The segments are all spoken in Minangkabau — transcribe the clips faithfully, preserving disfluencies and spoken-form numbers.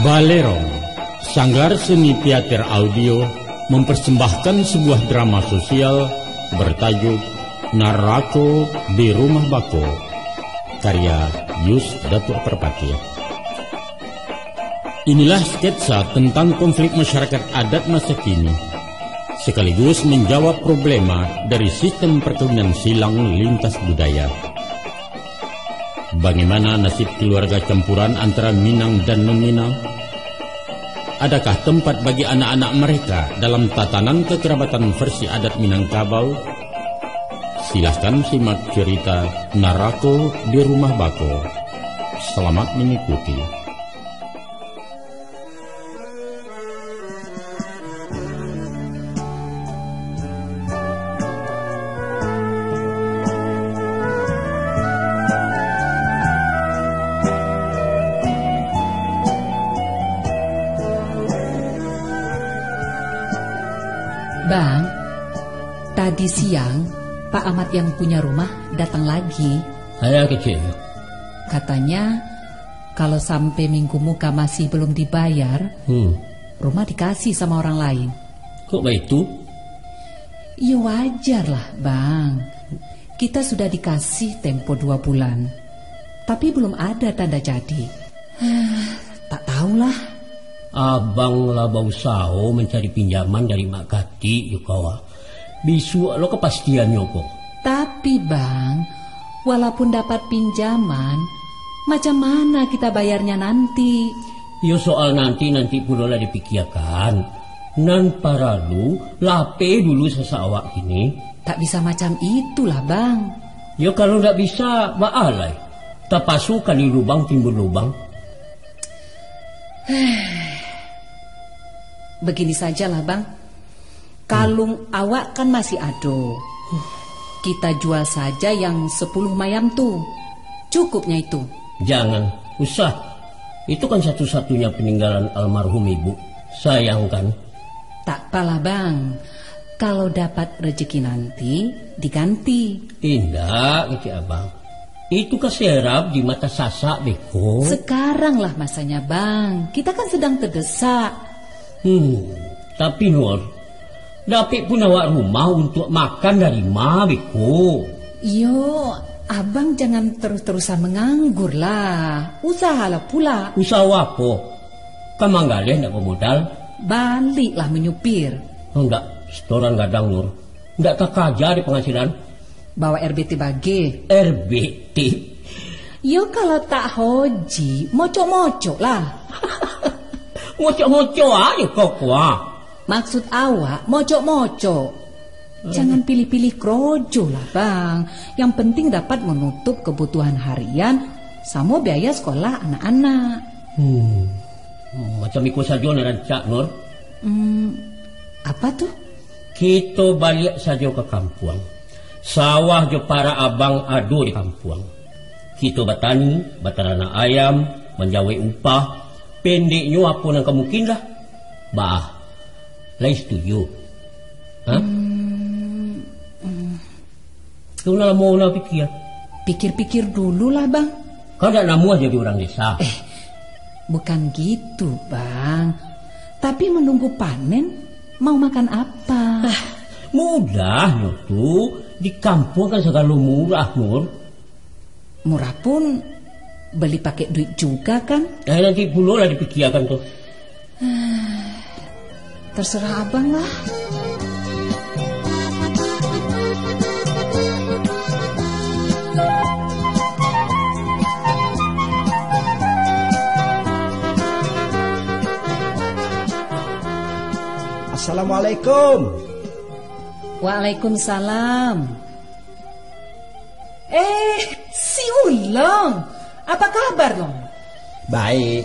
Balerong, Sanggar Seni Teater Audio mempersembahkan sebuah drama sosial bertajuk Narako di Rumah Bako, karya Yus Datuak Parpatiah. Inilah sketsa tentang konflik masyarakat adat masa kini, sekaligus menjawab problema dari sistem perkawinan silang lintas budaya. Bagaimana nasib keluarga campuran antara Minang dan non-Minang? Adakah tempat bagi anak-anak mereka dalam tatanan kekerabatan versi adat Minangkabau? Silahkan simak cerita Narako di Rumah Bako. Selamat mengikuti. Bang, tadi siang Pak Amat yang punya rumah datang lagi. Ayo, kecil. Katanya, kalau sampai minggu muka masih belum dibayar, Hmm. rumah dikasih sama orang lain. Kok baitu? Iyo wajar lah, Bang. Kita sudah dikasih tempo dua bulan, tapi belum ada tanda jadi. Tak tahulah. Abang lah bausaho mancari pinjaman dari Mak Katik, yo kawa. Bisuak lo kapastiannyo ko. Tapi, Bang, walaupun dapat pinjaman, macam mana kita bayarnya nanti? Yo, soal nanti-nanti pulo lah dipikiakan. Nan paralu, lapeh dulu sasak awak kini. Tak bisa macam itulah, Bang. Yo, kalau ndak bisa, baa lai. Tapaso kali lubang timbun lubang. Begini sajalah, Bang. Kalung awak kan masih ado. Kita jual saja yang sepuluh mayam tu. Cukupnya itu. Jangan, usah. Itu kan satu-satunya peninggalan almarhum ibu. Sayangkan. Tak apalah, Bang. Kalau dapat rezeki nanti, diganti. Indak, kecek abang. Itu ka serap di mata sasak beko. Sekaranglah masanya, Bang. Kita kan sedang terdesak. Hmm, tapi Nur, dapek pun awak rumah untuak makan dari ma beko? Iyo, abang jangan terus-terusan menganggur lah. Usahalah pula. Usaha apo? Kan manggaleh ndak bamodal. Baliklah menyupir. Oh, ndak, setoran gadang, Nur. Ndak takaja di penghasilan. Bawa R B T bagai. R B T? Yo, kalau tak hoji, mocok-mocok lah. Mocok-mocok aja kok, wah. Maksud awak, mocok-mocok. Jangan pilih-pilih krojo lah, Bang. Yang penting dapat menutup kebutuhan harian samo biaya sekolah anak-anak. Hmm. Macam iko sajo nan rancak, Nur. Hmm, apa tu? Kito baliak sajo ka kampuang. Sawah jo parak abang ado di kampuang. Kito batani, bataranak ayam, manjawek upah, pendeknyo apo nan ka mungkin lah. Bah, lai setuju? Hah? Hmm, hmm. Kau nak lamo nak pikir? Pikir-pikir dulu lah, Bang. Kau ndak namuah jadi urang desa? Eh, bukan gitu, Bang. Tapi menunggu panen, mau makan apa? Ah, mudah, Nur tu. Di kampuang kan sagalo murah, Nur. Murah pun beli pakai duit juga, kan? Eh, nanti pulo lah dipikiakan tu. Terserah abang lah. Assalamualaikum. Waalaikumsalam. Eh, si Ulong. Apa kabar, Long? Baik.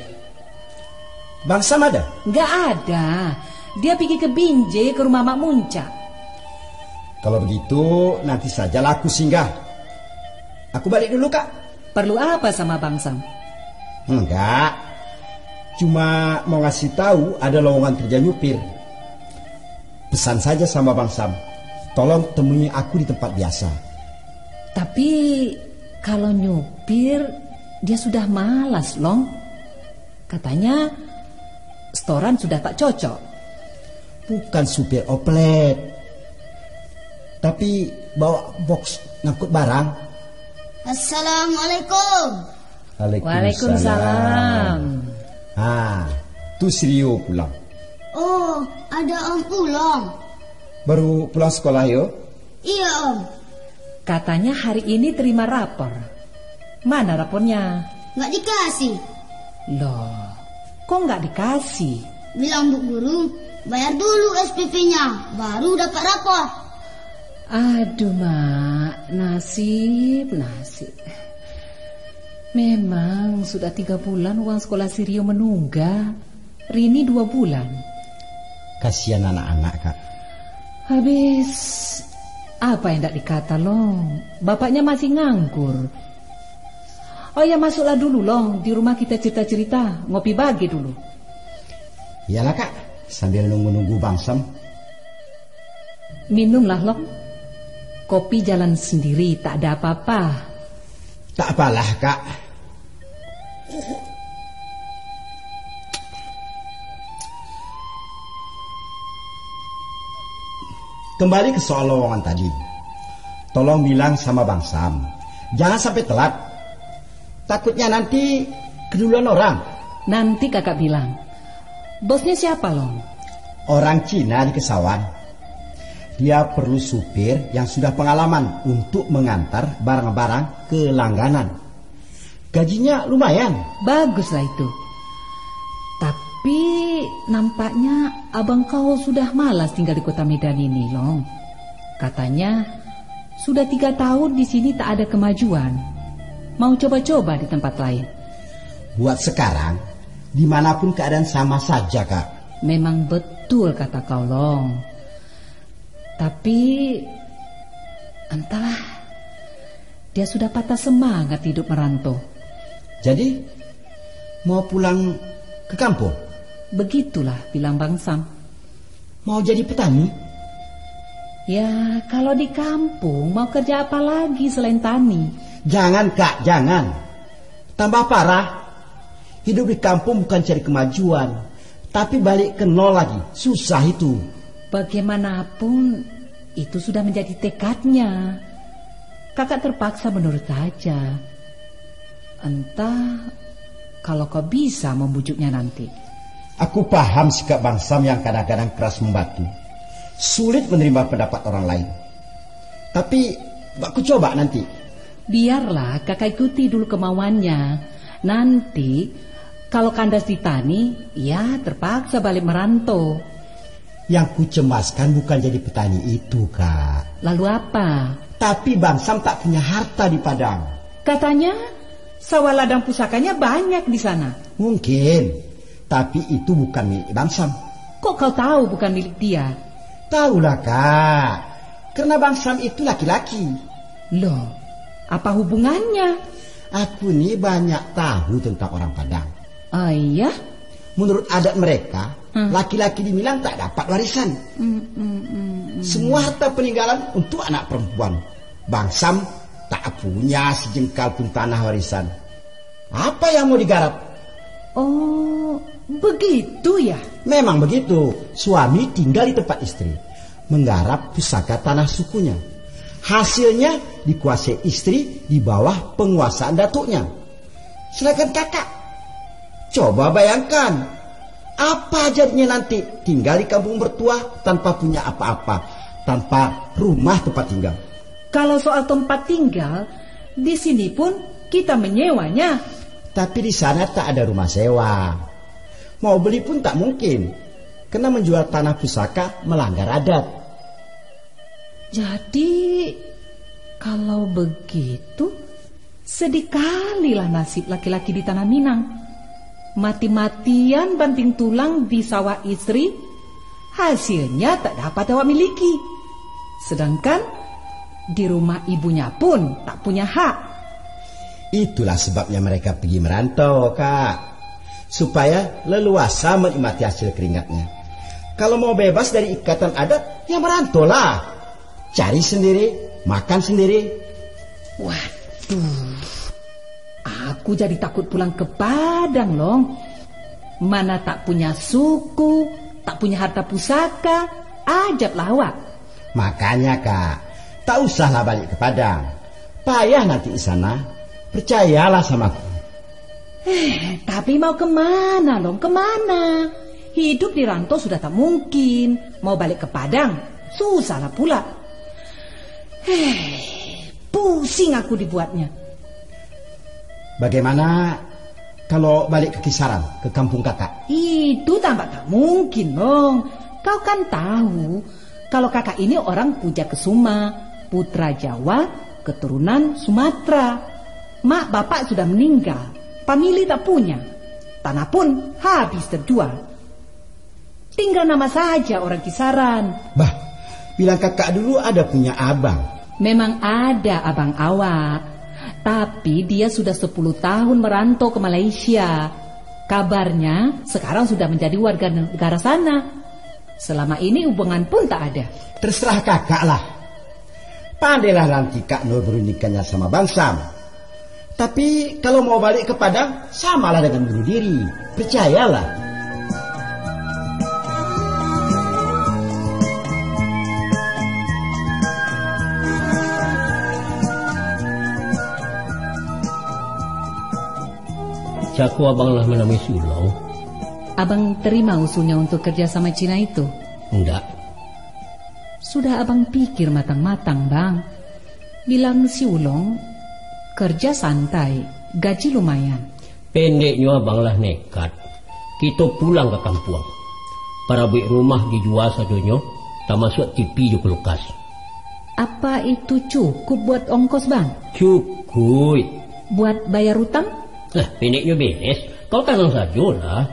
Bang Sam ada? Nggak ada. Dia pergi ke Binjai, ke rumah Mak Muncak. Kalau begitu, nanti sajalah aku singgah. Aku balik dulu, Kak. Perlu apa sama Bang Sam? Enggak. Cuma mau ngasih tahu ada lowongan kerja nyupir. Pesan saja sama Bang Sam, tolong temui aku di tempat biasa. Tapi kalau nyupir, dia sudah malas, Long. Katanya, Restoran sudah tak cocok. Bukan supir oplet, tapi bawa box ngangkut barang. Assalamualaikum. Waalaikumsalam. Waalaikumsalam. Ha, tu si Rio pulang. Oh, ada Om pulang. Baru pulang sekolah, yo? Iya, Om. Katanya hari ini terima rapor. Mana rapornya? Nggak dikasih. Loh, kok nggak dikasih? Bilang Bu Guru, bayar dulu S P P-nya, baru dapat rapor. Aduh, Mak, nasib, nasib. Memang sudah tiga bulan uang sekolah si Rio menunggak. Rini dua bulan. Kasihan anak-anak, Kak. Habis, apa yang ndak dikata, Long? Bapaknya masih nganggur. Oh ya, masuklah dulu, Long. Di rumah kita cerita-cerita, ngopi bagi dulu. Iyalah, Kak, sambil nunggu-nunggu Bang Sam. Minumlah, Long. Kopi jalan sendiri, tak ada apa-apa. Tak apalah, Kak. Kembali ke soal lowongan tadi. Tolong bilang sama Bang Sam, jangan sampai telat. Takutnya nanti keduluan orang. Nanti Kakak bilang. Bosnya siapa, Long? Orang Cina di Kesawan. Dia perlu supir yang sudah pengalaman untuk mengantar barang-barang ke langganan. Gajinya lumayan. Baguslah itu. Tapi, nampaknya abang kau sudah malas tinggal di kota Medan ini, Long. Katanya, sudah tiga tahun di sini tak ada kemajuan. Mau coba-coba di tempat lain. Buat sekarang, dimanapun keadaan sama saja, Kak. Memang betul kata kau, Long. Tapi, entahlah, dia sudah patah semangat hidup merantau. Jadi, mau pulang ke kampung? Begitulah bilang Bang Sam. Mau jadi petani? Ya, kalau di kampung, mau kerja apa lagi selain tani? Jangan, Kak, jangan. Tambah parah. Hidup di kampung bukan cari kemajuan, tapi balik ke nol lagi. Susah itu. Bagaimanapun, itu sudah menjadi tekadnya. Kakak terpaksa menurut saja. Entah kalau kau bisa membujuknya nanti. Aku paham sikap Bang Sam yang kadang-kadang keras membatu. Sulit menerima pendapat orang lain. Tapi, bak ku coba nanti. Biarlah Kakak ikuti dulu kemauannya. Nanti, kalau kandas di tani, ya terpaksa balik merantau. Yang kucemaskan bukan jadi petani itu, Kak. Lalu apa? Tapi Bang Sam tak punya harta di Padang. Katanya, sawah ladang pusakanya banyak di sana. Mungkin, tapi itu bukan milik Bang Sam. Kok kau tahu bukan milik dia? Tahulah, Kak. Karena Bang Sam itu laki-laki. Loh, apa hubungannya? Aku ni banyak tahu tentang orang Padang. Ah, iya? Menurut adat mereka, Hmm. laki-laki di Minang tak dapat warisan. Hmm, hmm, hmm, hmm. Semua harta peninggalan untuk anak perempuan. Bang Sam tak punya sejengkal pun tanah warisan. Apa yang mau digarap? Oh, begitu ya? Memang begitu. Suami tinggal di tempat istri, menggarap pusaka tanah sukunya. Hasilnya dikuasai istri di bawah penguasaan datuknya. Sedangkan kakak, coba bayangkan, apa jadinya nanti tinggal di kampung bertuah tanpa punya apa-apa, tanpa rumah tempat tinggal. Kalau soal tempat tinggal, di sini pun kita menyewanya. Tapi di sana tak ada rumah sewa. Mau beli pun tak mungkin, karena menjual tanah pusaka melanggar adat. Jadi, kalau begitu, sedih kalilah nasib laki-laki di tanah Minang. Mati-matian banting tulang di sawah istri, hasilnya tak dapat awak miliki. Sedangkan di rumah ibunya pun tak punya hak. Itulah sebabnya mereka pergi merantau, Kak. Supaya leluasa menikmati hasil keringatnya. Kalau mau bebas dari ikatan adat, ya merantaulah. Cari sendiri, makan sendiri. Waduh, aku jadi takut pulang ke Padang, Long. Mana tak punya suku, tak punya harta pusaka, ajablah awak. Makanya, Kak, tak usahlah balik ke Padang. Payah nanti di sana. Percayalah sama aku. Eh, tapi mau kemana, Long? Kemana? Hidup di rantau sudah tak mungkin. Mau balik ke Padang, susahlah pula. Eh, pusing aku dibuatnya. Bagaimana kalau balik ke Kisaran, ke kampung kakak? Itu tampak tak mungkin, Long. Kau kan tahu, kalau kakak ini orang Puja Kesuma, putra Jawa, keturunan Sumatera. Mak bapak sudah meninggal, famili tak punya. Tanah pun habis terjual. Tinggal nama saja orang Kisaran. Bah, bilang kakak dulu ada punya abang. Memang ada abang awak, tapi dia sudah sepuluh tahun merantau ke Malaysia. Kabarnya sekarang sudah menjadi warga negara sana. Selama ini hubungan pun tak ada. Terserah kakak lah. Pandailah nanti Kak Nur berundingkannya sama Bang Sam. Tapi kalau mau balik ke Padang, samalah dengan bunuh diri. Percayalah. Cako abang lah manamui si Ulong? Abang terima usulnya untuk kerja sama Cina itu? Indak. Sudah abang pikir matang-matang, Bang. Bilang si Ulong, kerja santai, gaji lumayan. Pendeknyo abang lah nekat. Kito pulang ka kampuang. Parabuik rumah dijua sadonyo, tamasuak T V jo kulkas. Apa itu cukup buat ongkos, Bang? Cukuik. Buat bayar utang? Lah, pendeknyo beres. Kau tanang sajolah.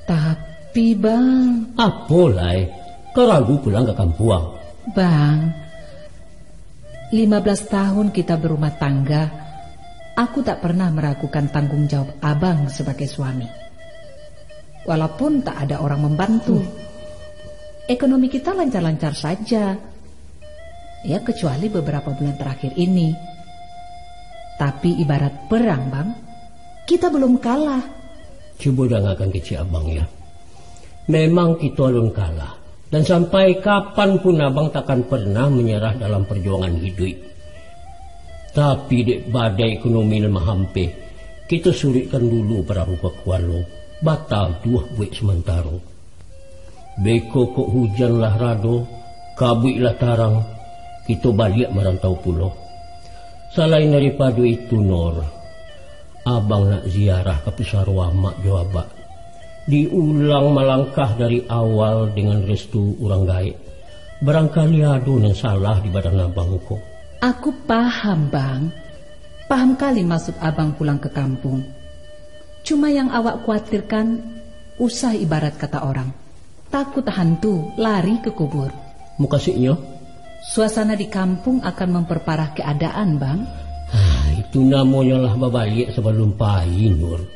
Tapi, Bang. Apo lai? Kau ragu pulang ka kampuang? Bang, lima belas tahun kita berumah tangga, aku tak pernah meragukan tanggung jawab abang sebagai suami. Walaupun tak ada orang membantu. Hmm. Ekonomi kita lancar-lancar saja. Ya, kecuali beberapa bulan terakhir ini. Tapi ibarat perang, Bang. Kita belum kalah. Cubo dangakan kecek abang, ya. Memang kito alun kalah. Dan sampai kapan pun abang takkan pernah manyarah dalam parjuangan hiduik. Tapi dek badai ekonomi nan mahampeh, kito suruikkan dulu parahu ka kualo, bataduah buek samantaro. Beko kok hujan lah rado, kabuik lah tarang, kito baliak marantau pulo. Salain daripado itu, Nur, abang nak ziarah ka pusaro amak jo abak. Diulang malangkah dari awal dengan restu urang gaek. Barangkali ado nan salah di badan abang ko. Aku paham, Bang. Paham kali maksud abang pulang ke kampung. Cuma yang awak kuatirkan, usah ibarat kata orang, takut hantu lari ke kubur. Mukasuiknyo? Suasana di kampung akan memperparah keadaan, Bang. Ah, itu namonyo lah babaliak sabalum pai, Nur.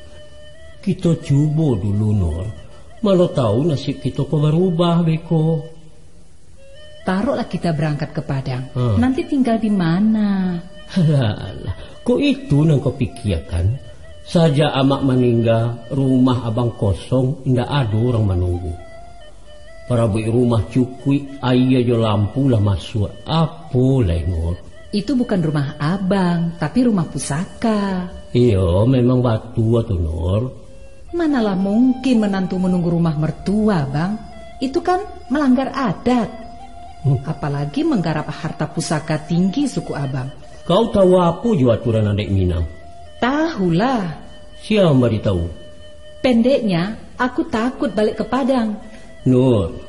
Kito cubo dulu, Nur. Mano tahu nasib kito ko barubah beko. Taruhlah kita berangkat ke Padang. Hmm. Nanti tinggal di mana? Alah, kok itu nan kau pikiakan? Sajak amak maningga, rumah abang kosong, indak ado urang manunggu. Parabuik rumah cukuik, aia jo lampu lah masuak. Apo lai, Nur? Itu bukan rumah abang, tapi rumah pusaka. Iyo, memang batua tu, Nur. Manalah mungkin menantu menunggu rumah mertua, Bang. Itu kan melanggar adat. Hmm. Apalagi menggarap harta pusaka tinggi suku abang. Kau tahu apo jo aturan adaik Minang? Tahulah. Sia mambari tahu? Pendeknya, aku takut balik ke Padang. Nur,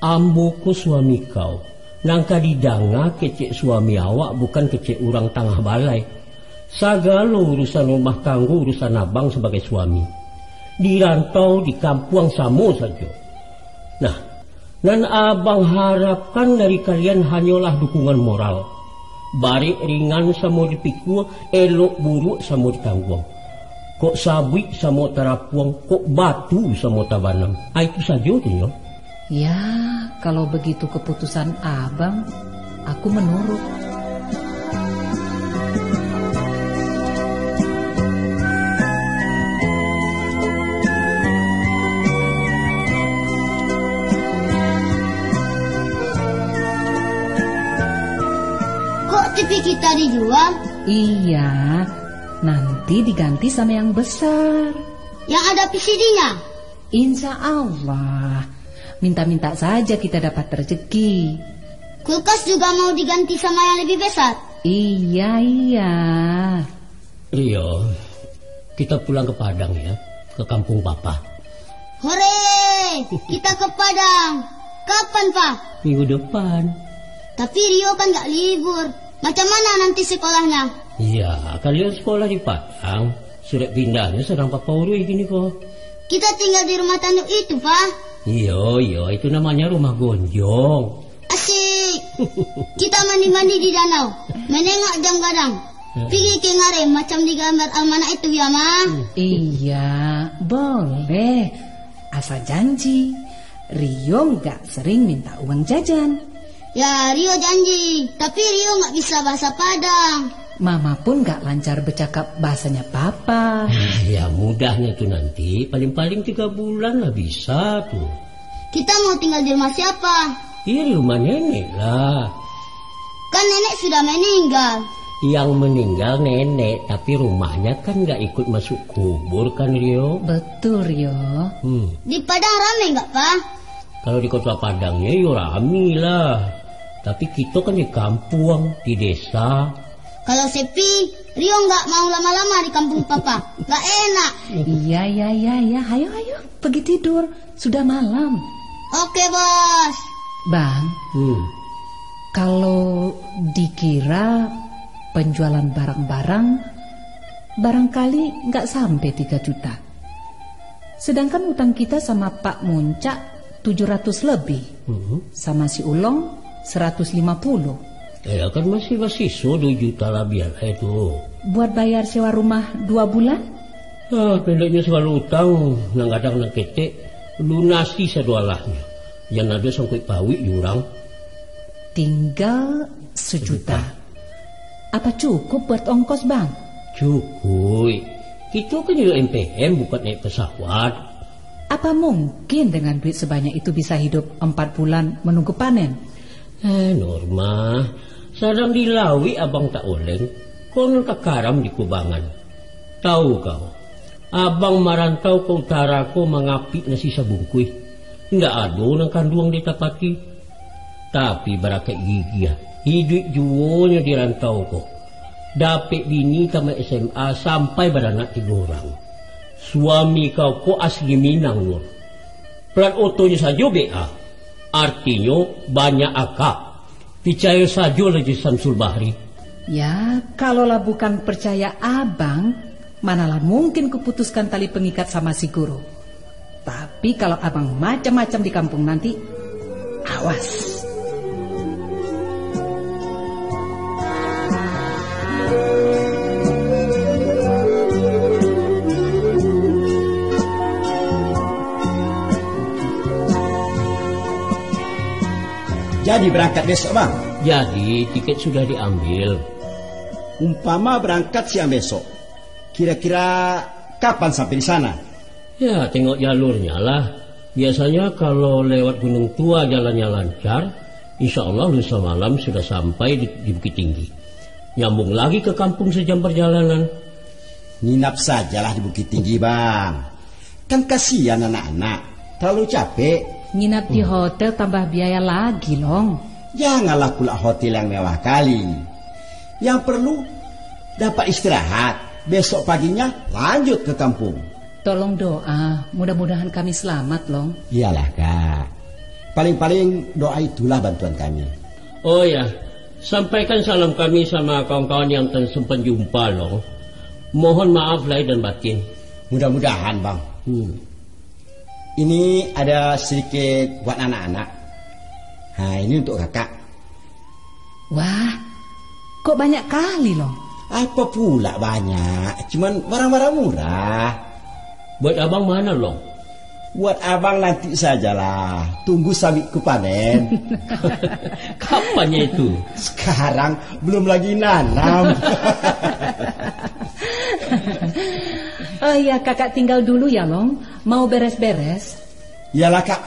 ambo ko suami kau. Nan ka didanga kecek suami awak bukan kecek urang tangah balai. Sagalo urusan rumah tanggo urusan abang sabagai suami. Di rantau, di kampuang samo sajo. Nah, nan abang harapkan dari kalian hanyolah dukungan moral. Barek ringan samo dipikua, elok buruak samo ditangguang. Kok sabuik samo tarapuang, kok batu samo tabanam. Ah, itu sajo tu nyo. Ya, kalau begitu keputusan abang, aku menurut. Tapi kita dijual? Iya, nanti diganti sama yang besar. Yang ada V C D-nya? Insya Allah. Minta-minta saja kita dapat rezeki. Kulkas juga mau diganti sama yang lebih besar? Iya, iya. Rio, kita pulang ke Padang ya, ke kampung Papa. Hore! Kita ke Padang. Kapan, Pa? Minggu depan. Tapi Rio kan nggak libur. Macam mana nanti sekolahnya? Iya, kalian sekolah di Padang. Surat pindahnyo sedang Papa urus gini ko. Kita tinggal di rumah tanduk itu, Pa. Iyo, iyo, itu namanya rumah gonjong. Asik. Kita mandi-mandi di danau, menengok jam gadang. Pigi ke ngarai macam di gambar almanak itu, ya, Ma? Iya, boleh. Asal janji, Rio nggak sering minta uang jajan. Ya, Rio janji, tapi Rio nggak bisa bahasa Padang. Mama pun nggak lancar bercakap bahasanya Papa. Ya, mudahnya tu nanti, paling-paling tiga bulan lah bisa tu. Kita mau tinggal di rumah siapa? Iya, di rumah nenek lah. Kan nenek sudah meninggal. Yang meninggal nenek, tapi rumahnya kan nggak ikut masuk kubur kan, Rio? Betul, Rio. Hmm. Di Padang rame nggak, Pa? Kalau di kota Padangnya, yo rame lah. Tapi kita kan di kampung, di desa. Kalau sepi, Rio nggak mau lama-lama di kampung Papa. Nggak enak. Iya, iya, iya, iya. Ayo, ayo. Pergi tidur. Sudah malam. Oke, Bos. Bang, Hmm. kalau dikira penjualan barang-barang, barangkali nggak sampai tiga juta. Sedangkan utang kita sama Pak Muncak tujuh ratus lebih. Hmm. Sama si Ulong seratus lima puluh. Ya kan masih basiso dua juta labiah lah itu. Buat bayar sewa rumah dua bulan? Ah, pendeknyo sagalo utang, nan gadang nan ketek, lunasi sadoalahnyo. Jan ado sangkuik pauik jo urang. Tinggal sejuta. Sejuta. Apa cukup buat ongkos, Bang? Cukuik. Kito kan hidup M P M, bukan naiak pesawat. Apa mungkin dengan duit sebanyak itu bisa hidup empat bulan menunggu panen? Eh, Norma, sadang di lauik abang tak oleng, konon ka karam di kubangan. Tahu kau, abang marantau ka utara ko mangapik nasi sabungkuih. Indak ado nan kanduang ditapati. Tapi barakaik gigiah, iduik juonyo di rantau ko. Dapek bini tamat S M A sampai baranak tigo urang. Suami kau ko asli Minang, Nur. Plat otonyo sajo B A, artinyo banyak aka. Picayo sajolah jo Samsul Bahri. Ya, kalaulah bukan percaya abang, manalah mungkin kuputuskan tali pengikat sama si guru. Tapi kalau abang macam-macam di kampung nanti, awas. Jadi berangkat besok, Bang? Jadi, tiket sudah diambil. Umpama berangkat siang besok, kira-kira kapan sampai di sana? Ya, tengok jalurnya lah. Biasanya kalau lewat Gunung Tua jalannya lancar, insya Allah lusa malam sudah sampai di, di Bukittinggi. Nyambung lagi ke kampung sejam perjalanan. Nginap sajalah di Bukittinggi, Bang. Kan kasihan anak-anak, terlalu capek. Nginap di Hmm. hotel tambah biaya lagi, Long. Janganlah pula hotel yang mewah kali. Yang perlu, dapat istirahat. Besok paginya, lanjut ke kampung. Tolong doa, mudah-mudahan kami selamat, Long. Iyalah, Kak. Paling-paling doa itulah bantuan kami. Oh ya, sampaikan salam kami sama kawan-kawan yang tak sempat jumpa, Long. Mohon maaf lahir dan batin. Mudah-mudahan, Bang. Hmm. Ini ada sedikit buat anak-anak. Ha, ini untuk Kakak. Wah, kok banyak kali, Long? Apa pula banyak? Cuman barang-barang murah. Buat abang mana, Long? Buat abang nanti sajalah. Tunggu sawitku panen. Kapannya itu? Sekarang belum lagi nanam. Oh iya, Kakak tinggal dulu ya, Long. Mau beres-beres. Iyalah, Kak.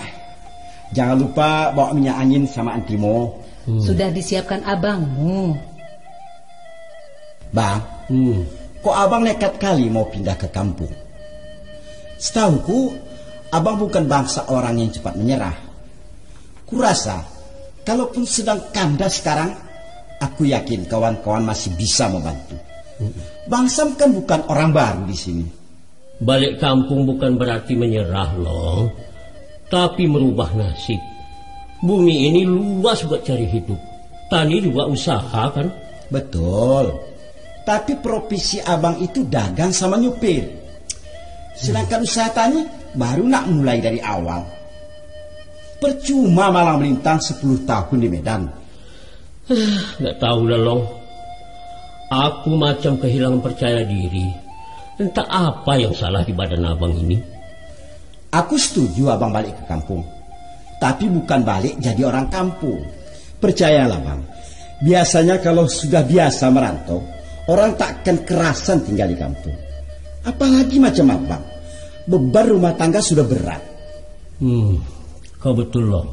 Jangan lupa bawa minyak angin sama antimo. Hmm. Sudah disiapkan abangmu. Bang, hmm, kok abang nekat kali mau pindah ke kampung? Setahuku, abang bukan bangsa orang yang cepat menyerah. Kurasa, kalaupun sedang kandas sekarang, aku yakin kawan-kawan masih bisa membantu. Hmm. Bang Sam kan bukan orang baru di sini. Balik kampung bukan berarti menyerah, Long, tapi merubah nasib. Bumi ini luas buat cari hidup. Tani juga usaha, kan? Betul. Tapi profesi abang itu dagang sama nyupir. Sedangkan usaha tani baru nak mulai dari awal. Percuma malang melintang sepuluh tahun di Medan. Ndak tahulah, Long. Aku macam kehilangan percaya diri. Entah apa yang salah di badan abang ini. Aku setuju abang balik ke kampung. Tapi bukan balik jadi orang kampung. Percayalah, Bang. Biasanya kalau sudah biasa merantau, orang tak akan kerasan tinggal di kampung. Apalagi macam abang. Beban rumah tangga sudah berat. Hmm, kau betul, Long.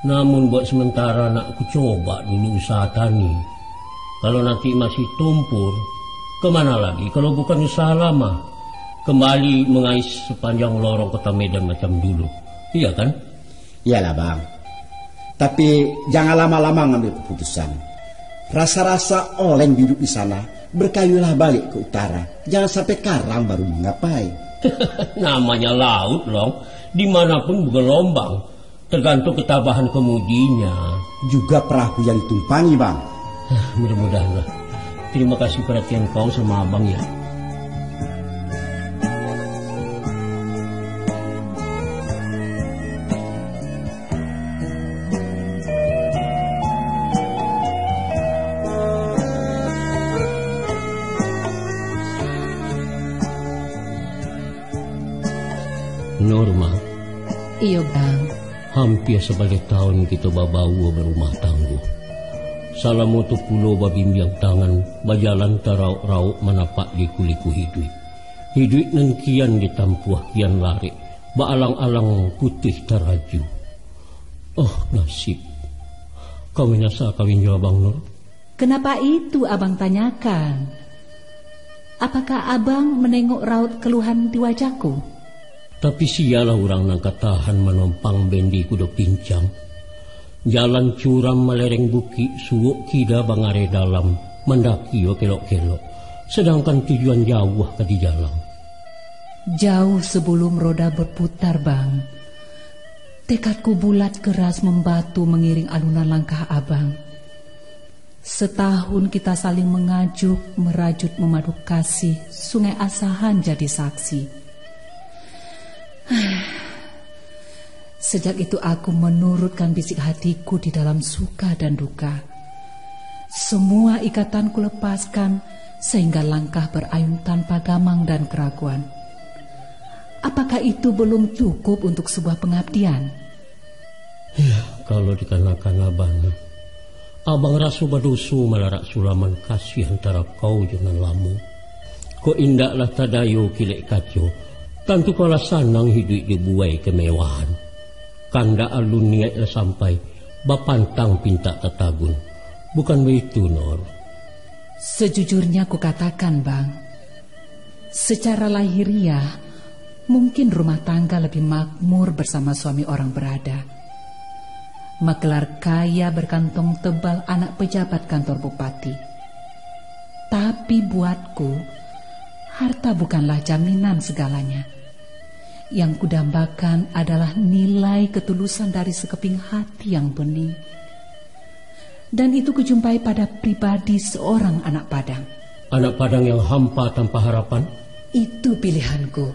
Namun buat sementara nak ku coba dulu usaha tani. Kalau nanti masih tumpur, kemana lagi kalau bukan usaha lama? Kembali mengais sepanjang lorong kota Medan macam dulu. Iya kan? Iyalah, Bang. Tapi jangan lama-lama ngambil keputusan. Rasa-rasa oleng duduk di sana, berkayulah balik ke utara. Jangan sampai karang baru menggapai. Namanya laut, Long. Dimanapun bergelombang. Tergantung ketabahan kemudinya. Juga perahu yang ditumpangi, Bang. Mudah-mudahanlah. Terima kasih perhatian kau sama abang, ya. Norma. Iyo, Bang. Hampia sabaleh taun kito babaua barumah tanggo. Salamo tu pulo babimbiang tangan, bajalan tarauk-rauk manapak liku-liku hiduik. Hiduik nan kian ditampuah kian larek, baalang-alang putuih taraju. Oh, nasib. Kau manyasa kawin jo Abang Nur? Kenapa itu Abang tanyakan? Apakah Abang menengok raut keluhan di wajahku? Tapi sialah urang nan ka tahan manompang bendi kudo pincang. Jalan curam malereng bukik, suok kida bangareh dalam, mandaki jo kelok-kelok, sadangkan tujuan jauah ka dijalang. Jauh sebelum roda berputar, Bang, tekadku bulat keras membatu mengiring alunan langkah Abang. Setahun kita saling mengajuk, merajut, memaduk kasih, Sungai Asahan jadi saksi. Sejak itu aku menurutkan bisik hatiku di dalam suka dan duka. Semua ikatan kulepaskan, sehingga langkah berayun tanpa gamang dan keraguan. Apakah itu belum cukup untuk sebuah pengabdian? Yah, kalau dikanakan abang, abang raso badoso malarak sulaman kasih antara kau jo nan lamo. Kok indaklah tadayo kilek kaco, tantu kau lah sanang hiduik di buai kemewahan. Kandak alun niaik lah sampai, bapantang pintak tatagun. Bukan baitu, Nor? Sejujurnya kukatakan, Bang, secara lahiriah, mungkin rumah tangga lebih makmur bersama suami orang berada. Magelar kaya berkantong tebal anak pejabat kantor bupati. Tapi buatku, harta bukanlah jaminan segalanya. Yang kudambakan adalah nilai ketulusan dari sekeping hati yang bening. Dan itu kujumpai pada pribadi seorang anak Padang. Anak Padang yang hampa tanpa harapan? Itu pilihanku,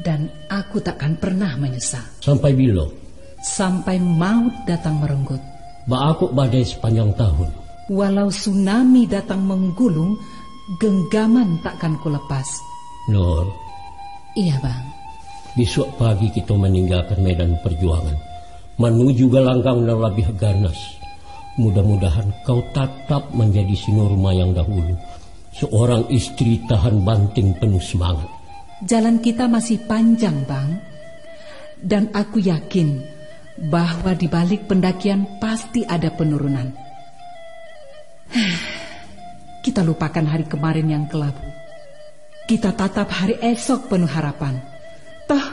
dan aku takkan pernah menyesal. Sampai bilo? Sampai maut datang merenggut. Baa kok badai sepanjang tahun? Walau tsunami datang menggulung, genggaman takkan kulepas. Nur. Iya, Bang. Bisuak pagi kito maninggakan medan perjuangan, manuju galanggang nan labiah ganas. Mudah-mudahan kau tatap manjadi si Nurma yang dahulu, seorang istri tahan banting penuh semangat. Jalan kita masih panjang, Bang. Dan aku yakin bahwa di balik pendakian pasti ada penurunan. Kita lupakan hari kemarin yang kelabu. Kita tatap hari esok penuh harapan. Toh,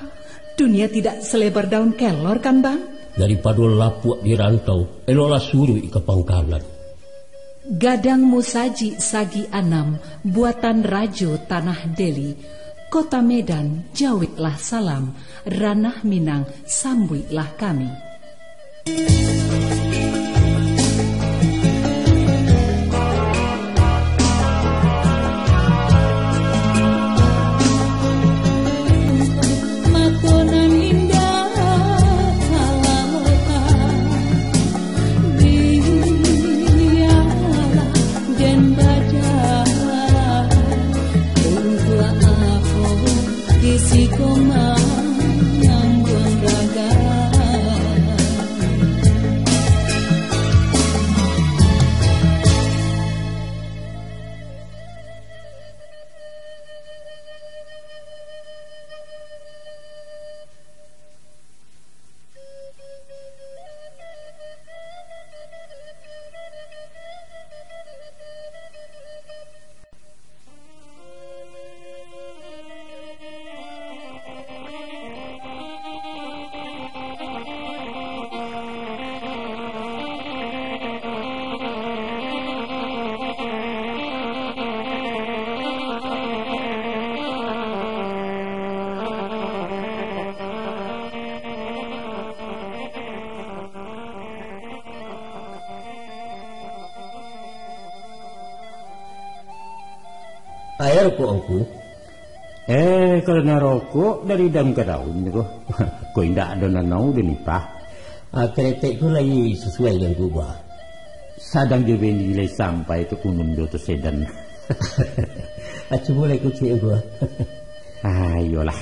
dunia tidak selebar daun kelor, kan, Bang? Daripado lapuak di rantau, eloklah suruik ka pangkalan. Gadang Musaji Sagi Anam, buatan Rajo Tanah Deli, Kota Medan, jaweklah salam, Ranah Minang, sambuiklah kami. Mato nan indah kalalotan, bialah den bajalan. Untuak apo di siko manyambuang raga? Aia rokok angku. Eh, kalau nak rokok dari daun ka daun tu. Ko indak ado nanau den ipah. Ah, keretek ko lai sasuai dengan kubah. Sadang jo bendi lai sampai tu kunun jo tu sedan. Ah, cubo lai kucek angku. Ah, iyolah.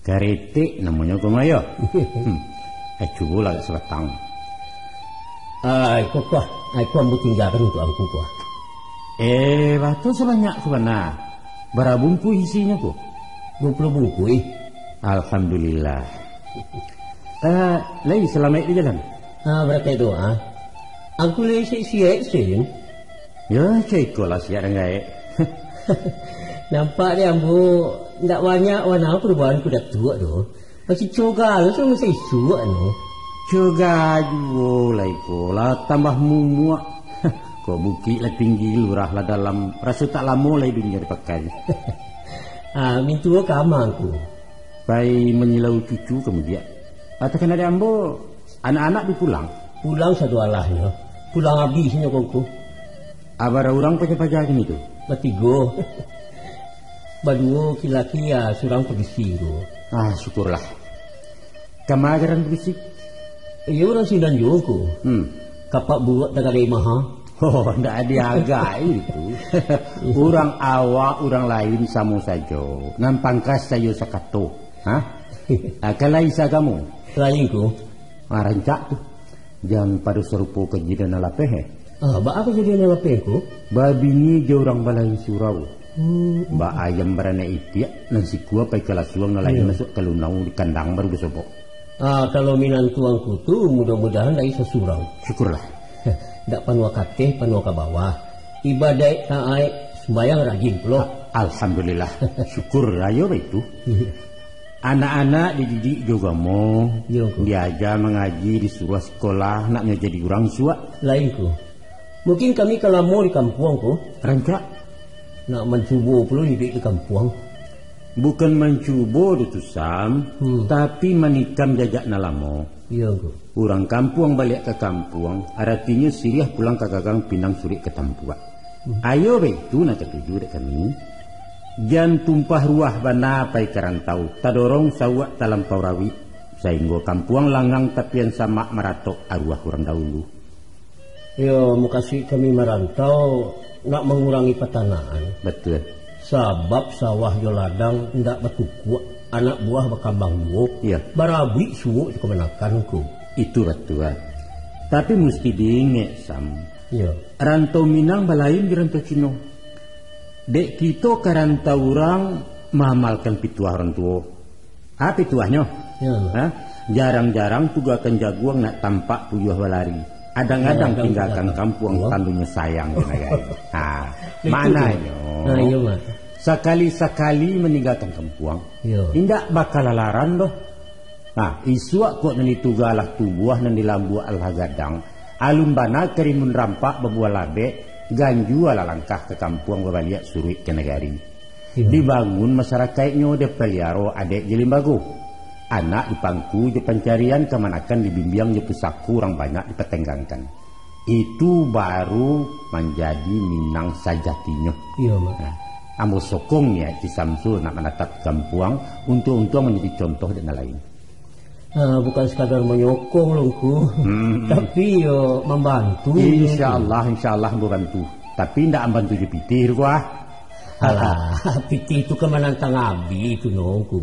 Karetek namonyo ko mah yo. Hmm. Eh, cubolah agak sabatang. Ah, iko kuah. Ah, iko ambo tinggakan untuak angku kuah. Eh, batua sabanyak ko bana. Bara bungkuih isinyo ko? Duo puluah bungkuih. Alhamdulillah. Eh, lai salamaik di jalan? Ah, barakaik doa. Angku lai siek-siek sen. Yo, cako ikolah siak dan gaek. Nampak dek ambo, ndak banyak bana parubahan ko Datuak tu. Masih cogal tu masa isuak tu. Cogal juo lah iko, lah tambah mumuak. Ko bukik lah tinggi, lurah lah dalam, raso tak lamo lai dunia dipakai. Ah, mintuo ka ma angku? Pai manyilau cucu ka mudiak. Atau kan dek ambo, anak-anak bi pulang? Pulang sadoalahnyo. Pulang abih nyo ko angku. Abara urang paja-paja kini tu? Batigo. Baduo laki-laki, yo, surang padusi tu. Ah, syukurlah. Kama garan padusi? Iyo, urang Sindan juo ko. Hmm. Kapak buruak tagadai maha. Oh, ndak diagai itu. Urang awak, urang lain samo sajo. Nan pangkas sayo sakato. Ha? Ah, kan lain saagamo. Lain ko. Ah, rancak tu. Jan pado sarupo kajadian nan lapeh, eh? Ah, baa kajadian nan lapeh ko? Babini jo urang balain surau. Hmm. Ba ayam baranak itiak, nan sikua pai ka lasuang, nan lain Iyo. masuak ka lunau di kandang baru basobok. Ah, kalau minantu angku tu mudah-mudahan lai sasurau. Syukurlah. Ndak panuah ka ateh, panuah ka bawah. Ibadaik taat, sumbayang rajin pulo. Alhamdulillah. Syukur rayo baitu. Anak-anak dididik jo agamo, Iyo, ko. diaja mangaji, disuruah sikolah, nak manjadi urang suak. Lain ko. Mungkin kami ka lamo di kampuang ko. Rancak. Nak mancubo pulo iduik di kampuang. Bukan mancubo, Datu Sam, Hmm. tapi manikam jajak nan lamo. Iyo, ko. Urang kampuang baliak ka kampuang, aratinyo siriah pulang ka gagang, pinang suruik ka tampuak. Hmm. Iyo baitu nan katuju dek kami. Jan tumpah ruah bana pai ka rantau, tadorong sauak talampau rawik, sainggo kampuang langang tapian samak maratok aruah urang dahulu. Iyo, mukasuik kami marantau nak mangurangi patanakan. Batua. Sabab sawah jo ladang indak batukuak, anak buah bakambang juo, Iyo. barabuik suok jo kamanakan ko. Itu batua. Tapi musti diingek, Sam. Iyo. Rantau Minang balain jo rantau Cino. Dek kito ka rantau urang maamalkan pituah urang tuo. Ha, pituahnyo? Iyo. Ha? Jarang-jarang tugakan jaguang nak tampak puyuah balari. Kadang-kadang tinggakan kampuang, tandonyo sayang ka nagari. Ha, mananyo, sakali-sakali maninggakan kampuang, indak bakalalaran doh. Nah, isuak kok nan dituga lah tubuah, nan dilambuak alah gadang, alun bana karimun rampak babuah labek, ganjua lah langkah ka kampuang babaliak suruik ka nagari. Dibangun masarakaiknyo, dipaliaro adaik jo limbago. Anak dipangku jo pancarian, kamanakan dibimbiang jo pusako, urang banyak dipatanggangkan. Itu baru manjadi Minang sajatinyo. Iyo, Mak. Nah, ambo sokong niaik Ki Samsul nak manatap kampuang, untuang-untuang manjadi contoh dek nan lain. Ah, bukan sekadar manyokong lo, Ngku. Hmm. Tapi yo mambantu. Insya Allah, insya Allah ambo bantu. Tapi ndak ambantu jo pitih, Ngku, ah. Alah, pitih tu kan manantang abi tu, no, Ngku.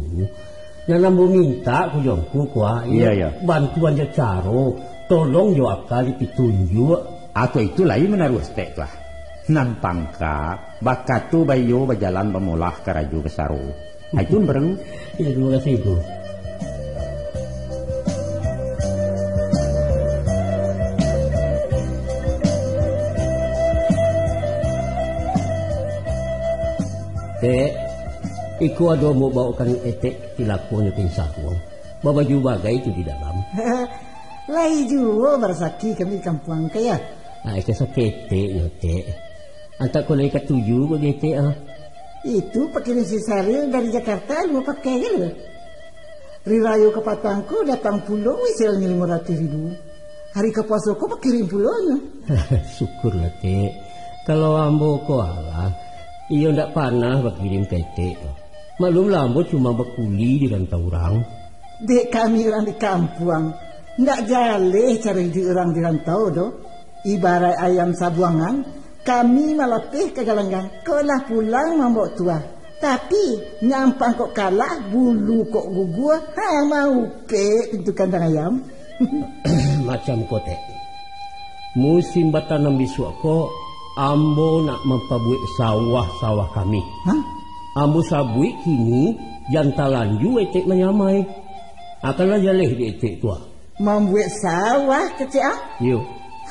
Nan ambo minta, Ngku, jo Ngku, Ngku, ah, iyo, bantuan jo caro, tolong jo aka dipitunjuak. Atau itu lain manaruah stek tu, ah. Nan pangka, bakato baiyo, bajalan bamolah karajo basaro. Ah, itu nan paralu. Iyo, tarimo kasih, Ngku. Tek, iko ado ambo baokan etek tilakonyo ka insakuang. Babaju bagai tu di dalam. Lai juo barasaki kami di kampuang, Tek, yo? Ah, iko saketek nyo, Tek. Antak ko lai katuju ko di etek, ah. Itu pakirim si Saril dari Jakarta, lu pakai je lu. Hari rayo kapatang ko datang pulo wisialnyo limo ratuih ribu. Hari kapuaso ko pakirim pulonyo. Syukurlah, Tek. Kalau ambo ko alah, iyo ndak panah bakirim ka etek. Maklumlah, ambo cuma bakuli di rantau urang. Dek kami urang di kampuang, ndak jaleh caro iduik urang di rantau doh. Ibaraik ayam sabuangan, kami malapeh ka galanggang, kok lah pulang mambao tuah. Tapi, nyampang kok kalah, bulu kok gugua, ha, maupek pintu kandang ayam. Macam ko, Tek. Musim batanam bisuak ko, ambo nak mampabuek sawah-sawah kami. Hah? Ambo sabuik kini, jan talanjua etek manyamai. Akanlah jaleh di etek tu, ah. Mambuek sawah kecek, ah? Iyo.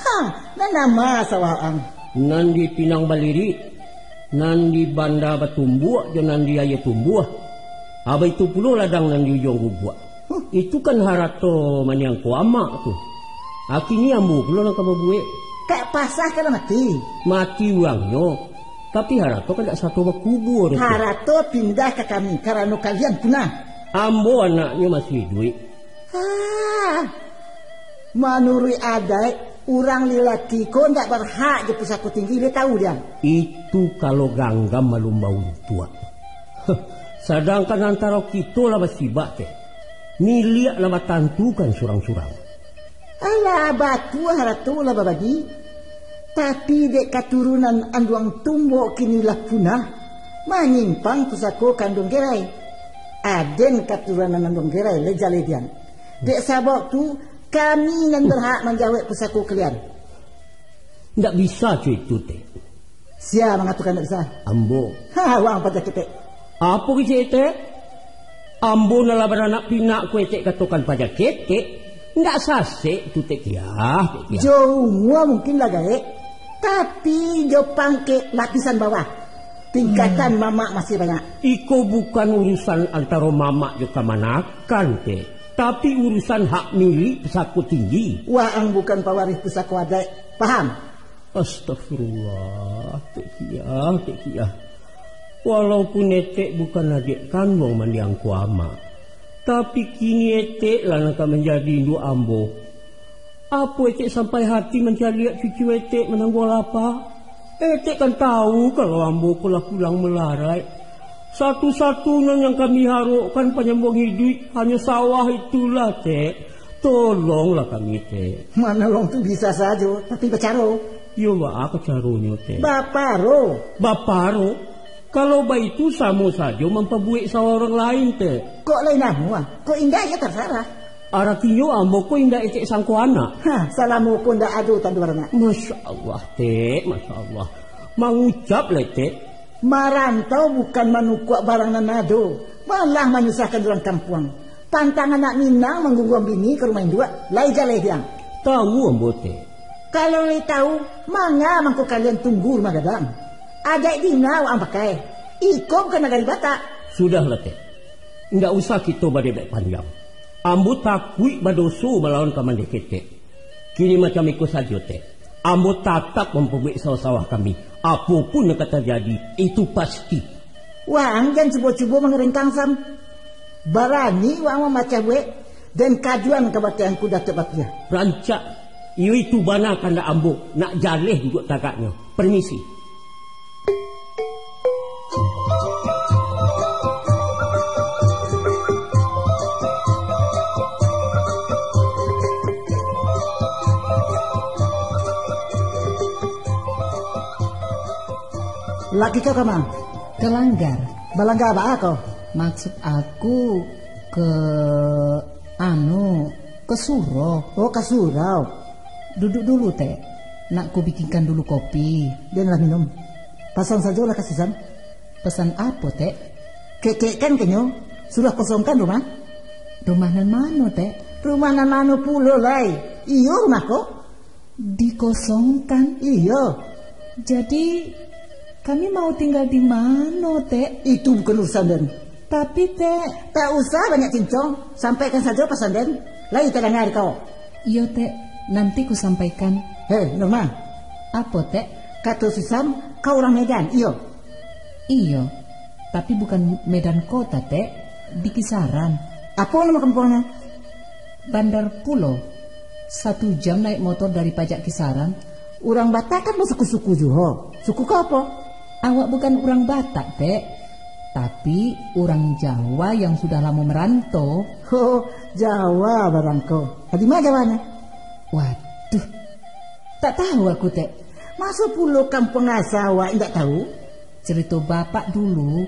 Ha, nan nama sawah ang? Nan di Pinang Balirik, nan di Banda Batumbuak, jo nan di Aia Tumbuah. Abah itu pulo ladang nan di Ujuang Gubuak. Huh. Itu kan harato maniangko amak tu. Akinyo ambo pulo nan ka babuek. Kak pasah kan mati? Mati urangnyo. Tapi harato kan dak sato bakubua tu. Harato pindah ka kami, karano kalian punah. Ambo anaknyo masih iduik. Ah, manuruik adaik, urang lilaki ko ndak barhak jo pusako tinggi, lai tahu diam. Itu kalau ganggam malum bauntuak. Sadangkan antaro kito lah basibak, Tek. Miliak lah batantukan surang-surang. Alah, batua harato lah babagi. Tapi dek katurunan anduang tumbok kini lah punah, manyimpang pusako ka anduang gerai. Aden katurunan anduang gerai lai jaleh diam. Dek sabab tu, kami nan barhak manjawek pusako kalian. Ndak bisa co itu, Tek. Sia mangatokan ndak bisa? Ambo. Ha, wang paja ketek. Apo kecek, Tek? Ambo nan lah baranak pinak ko etek katokan paja ketek. Ndak sasek tu, Tek Kiah, Tek Kiah. Jo umua mungkin lah gaek, tapi jo pangkek lapisan bawah. Tingkatan mamak masih banyak. Iko bukan urusan antaro mamak jo kamanakan, Tek. Tapi urusan hak milik pusako tinggi. Waang bukan pawarih pusako adaik, paham? Astagfirullah, Tek Kiah, Tek Kiah. Walaupun etek bukan adiak kanduang mandiang ko amak, tapi kini etek lah nan ka manjadi induak ambo. Apo etek sampai hati mancaliak cucu etek manangguang lapa? Etek kan tahu kalau ambo ko lah pulang malarai. Satu-satunyo nan kami harokkan panyambuang iduik hanyo sawah itulah, Tek. Tolonglah kami, Tek. Manolong tu bisa sajo, tapi bacaro. Iyo, baa ka caronyo, Tek? Baparo. Baparo? Kalau baitu, samo sajo mampabuek sawah urang lain, Tek. Kok lain amuah? Kok indak, iyo tarasarah. Aratinyo ambo ko indak etek sangko anak. Hah, salamo ko ndak ado tando baranak. Masya Allah, Tek, Masya Allah. Mangucap lah, Tek. Marantau bukan manukuak barang nan ado, malah manyusahkan urang kampuang. Pantang anak Minang mangguguang bini ka rumah induak, lai jaleh diang. Tahu ambo, Tek. Kalau lai tahu, manga mangko kalian tunggu rumah gadang? Adaik dina waang pakai. Iko bukan nagari Batak. Sudahlah, Tek. Indak usah kito badebek panjang. Ambo takuik badoso malawan ka Mandeh Ketek. Kini macam iko sajo, Tek. Ambo tatap mampabuek sawah-sawah kami. Apo pun nan ka tajadi, itu pasti. Waang jan cubo-cubo mangarengkang, Sam. Barani waang mamacah buek, den kajuan kabaktianku Datuak Bapiah. Rancak. Iyo itu bana kandak ambo, nak jaleh duduak tagaknyo. Permisi. Laki kau kama? Ka langgar. Balanggar baa kau? Maksud aku ke, anu, ke surau. Oh, ka surau. Duduk dulu, Tek. Nak ku bikinkan dulu kopi. Den lah minum. Pasan sajolah ka Sisan. Pesan apo, Tek? Kekek kan kenyo, sudah kosongkan rumah. Rumah nan mano, Tek? Rumah nan mano pulo lai? Iyo, rumah ko. Dikosongkan? Iyo. Jadi, kami mau tinggal di mano, Tek? Itu bukan urusan den. Tapi, Tek. Tak usah banyak cincong, sampaikan sajo pasan den. Lai tadanga di kau. Iyo, Tek. Nanti ku sampaikan. Hei, Norma. Apo, Tek? Kato Sisan, kau urang Medan, iyo? Iyo, tapi bukan Medan kota, Tek. Di Kisaran. Apo nama kampuangnyo? Bandar Pulo. Satu jam naik motor dari pajak Kisaran. Urang Batak kan basuku-suku juo. Suku kau apo? Awak bukan urang Batak, Tek. Tapi urang Jawa yang sudah lamo merantau. Oh, Jawa barang ko. Di ma Jawanyo? Waduh, tak tahu aku, Tek. Maso pulo kampuang asa awak indak tahu? Cerito bapak dulu,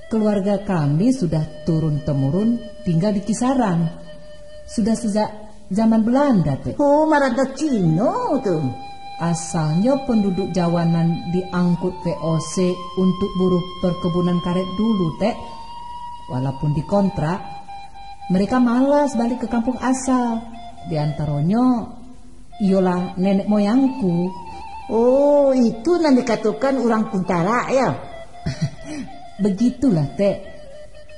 keluarga kami sudah turun-temurun tinggal di Kisaran. Sudah sejak zaman Belanda, Tek. Oh, marantau Cino tu. Asalnyo penduduk Jawa nan diangkut V O C untuk buruh perkebunan karet dulu, Tek. Walaupun dikontrak, mereka malas balik ke kampung asal. Di antaronyo, iyolah nenek moyangku. Oh, itu nan dikatokan urang Kuntara, yo? Begitulah, Tek.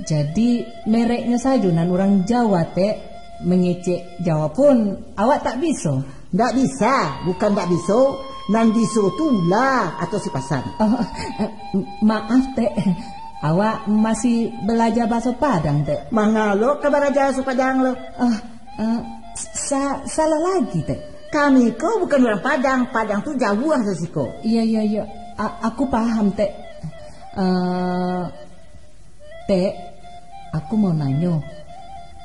Jadi, mereknyo sajo nan urang Jawa, Tek. Mengecek Jawa pun awak tak biso. Ndak bisa, bukan ndak biso, nan biso tu ulah atau si pasan. Oh, maaf, Tek. Awak masih belajar bahasa Padang, Tek. Mangalo ka baraja bahasa Padang lo? Ah, eh, sa-, salah lagi, Tek. Kami ko bukan urang Padang, Padang tu jauah dari siko. Iya, iya, iya. A-, aku paham, Tek. Eh, Tek, aku mau nanyo.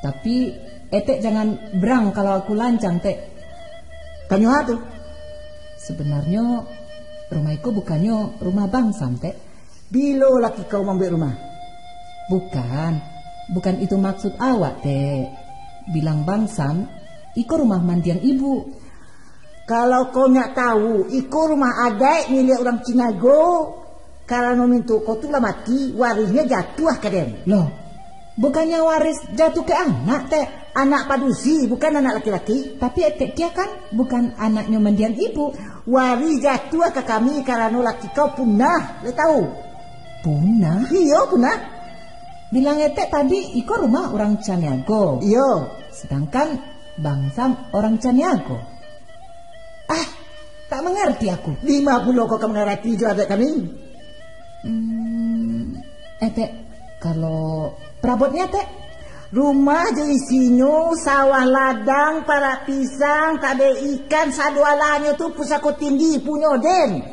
Tapi, Etek jangan berang kalau aku lancang, Tek. Tanyo ha tu? Sebenarnyo, rumah iko bukannyo rumah Bang Sam, Tek. Bilo laki kau mambuek rumah? Bukan. Bukan itu maksud awak, Tek. Bilang Bang Sam, iko rumah mandiang ibu. Kalau kau nyak tahu, iko rumah adaik milik urang Cinago. Karano mintuak kau tu lah mati, warihnyo jatuah ka den. Loh, bukannyo waris jatuah ka anak, Tek? Anak padusi, bukan anak laki-laki. Tapi Etek kira kan bukan anaknyo mandiang ibu. Warih jatuah ka kami karano laki kau punah, lai tahu? Punah? Iyo, punah. Bilang Etek tadi, iko rumah urang Caniago. Iyo. Sedangkan Bang Sam urang Caniago. Ah, tak mangarati aku. Dima pulo kau ka mangarati jo adaik kami? Hmm, Etek, kalau perabotnyo, Tek? Rumah jo isinyo, sawah ladang, parak pisang, tabek ikan, sadoalahnyo tu pusako tinggi punyo den.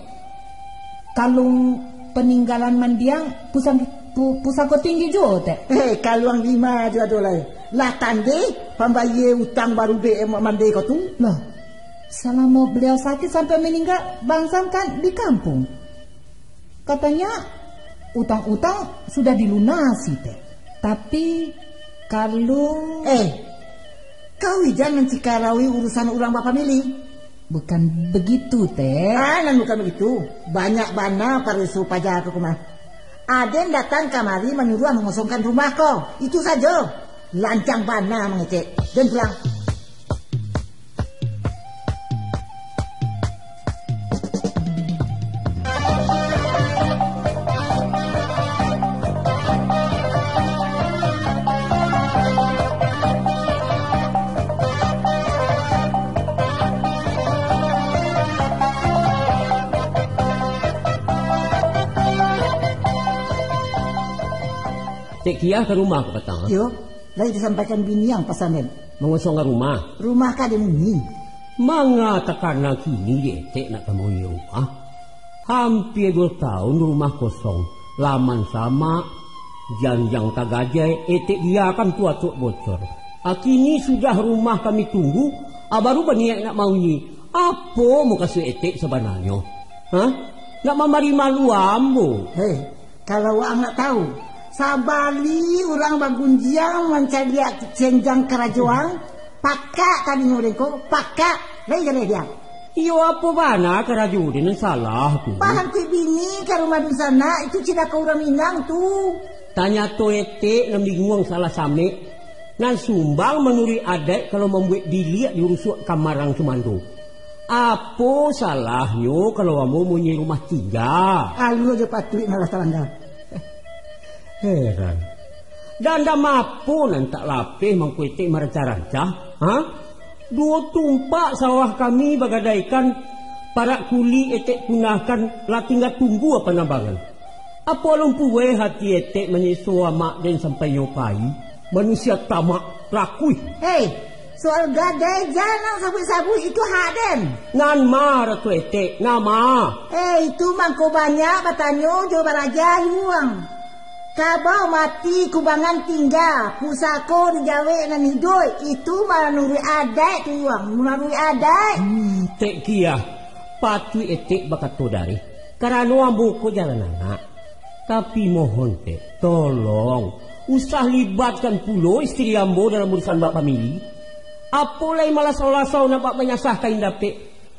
Kalung peninggalan mandiang pusang-, pu-, pusako tinggi juo, Tek? Eh, kaluang dima jo ado lai. Lah tandeh pambayia utang barubek mandeh kau tu? Lah, salamo beliau sakit sampai meninggal, Bang Sam kan di kampung. Katanya, utang-utang sudah dilunasi, Tek. Tapi, kalung... Eh, kau jan mancikarawi urusan urang bapamili. Bukan begitu, Tek. Ah, nan bukan begitu. Banyak bana pareso paja ko mah. Aden datang kamari manyuruah mangosongkan rumah ko. Itu sajo. Lancang bana mangecek. Den pulang. Tek Kiah ka rumah ka patang, ah? Iyo, lai disampaikan bini ang pasan den. Mangosongkan rumah? Rumah ka den ini. Manga takana kini di Etek nak ka mauni rumah? Hampia duo taun rumah kosong, laman samak, janjang tagajai, Etek Kiah kan tu atok bocor. Ah, kini sudah rumah kami tunggu, ah, baru baniaik nak mauni. Apo mukasuik Etek sabananyo? Hah? Nak mambari malu ambo? Hei, kalau waang nak tahu, sabali urang bagunjiang mancaliak senjang karajo ang, pakak talingo den ko, pakak, lai jaleh diam. Iyo, apo bana karajo den nan salah tu? Bahantuik bini ka rumah dunsanak, itu cilako urang Minang tu. Tanyato Etek nan binguang salah samek, nan sumbang manuruik adaik kalau mambuek biliak di rusuak kamar ang sumando. Apo salahnyo kalau ambo mauni rumah tingga? Alua jo patuik nan lah talangga. Heran. Dandam apo nan tak lapeh mangko Etek marancah-rancah, ha? Duo tumpak sawah kami bagadaikan, parak kulik Etek punahkan, lah tingga tunggu panambangan. Apo alun puweh hati Etek manyeso amak den sampai nyo pai? Manusia tamak, rakuih. Hei, soal gadai jan ang sabuik-sabuik, itu hak den. Nan ma, Ratu Etek, nan ma? Hei, itu mangko banyak batanyo jo baraja yuang. Kabau mati kubangan tingga, pusako dijawek nan iduik, itu manuruik adaik tu yuang, manuruik adaik. Hmm, Tek Kiah, patuik Etek bakato dareh, karano ambo ko jalan anak. Tapi mohon, Tek, tolong, usah libatkan pulo istri ambo dalam urusan bak famili. Apo lai malasau-lasau nak bak manyasahkan indak, Tek?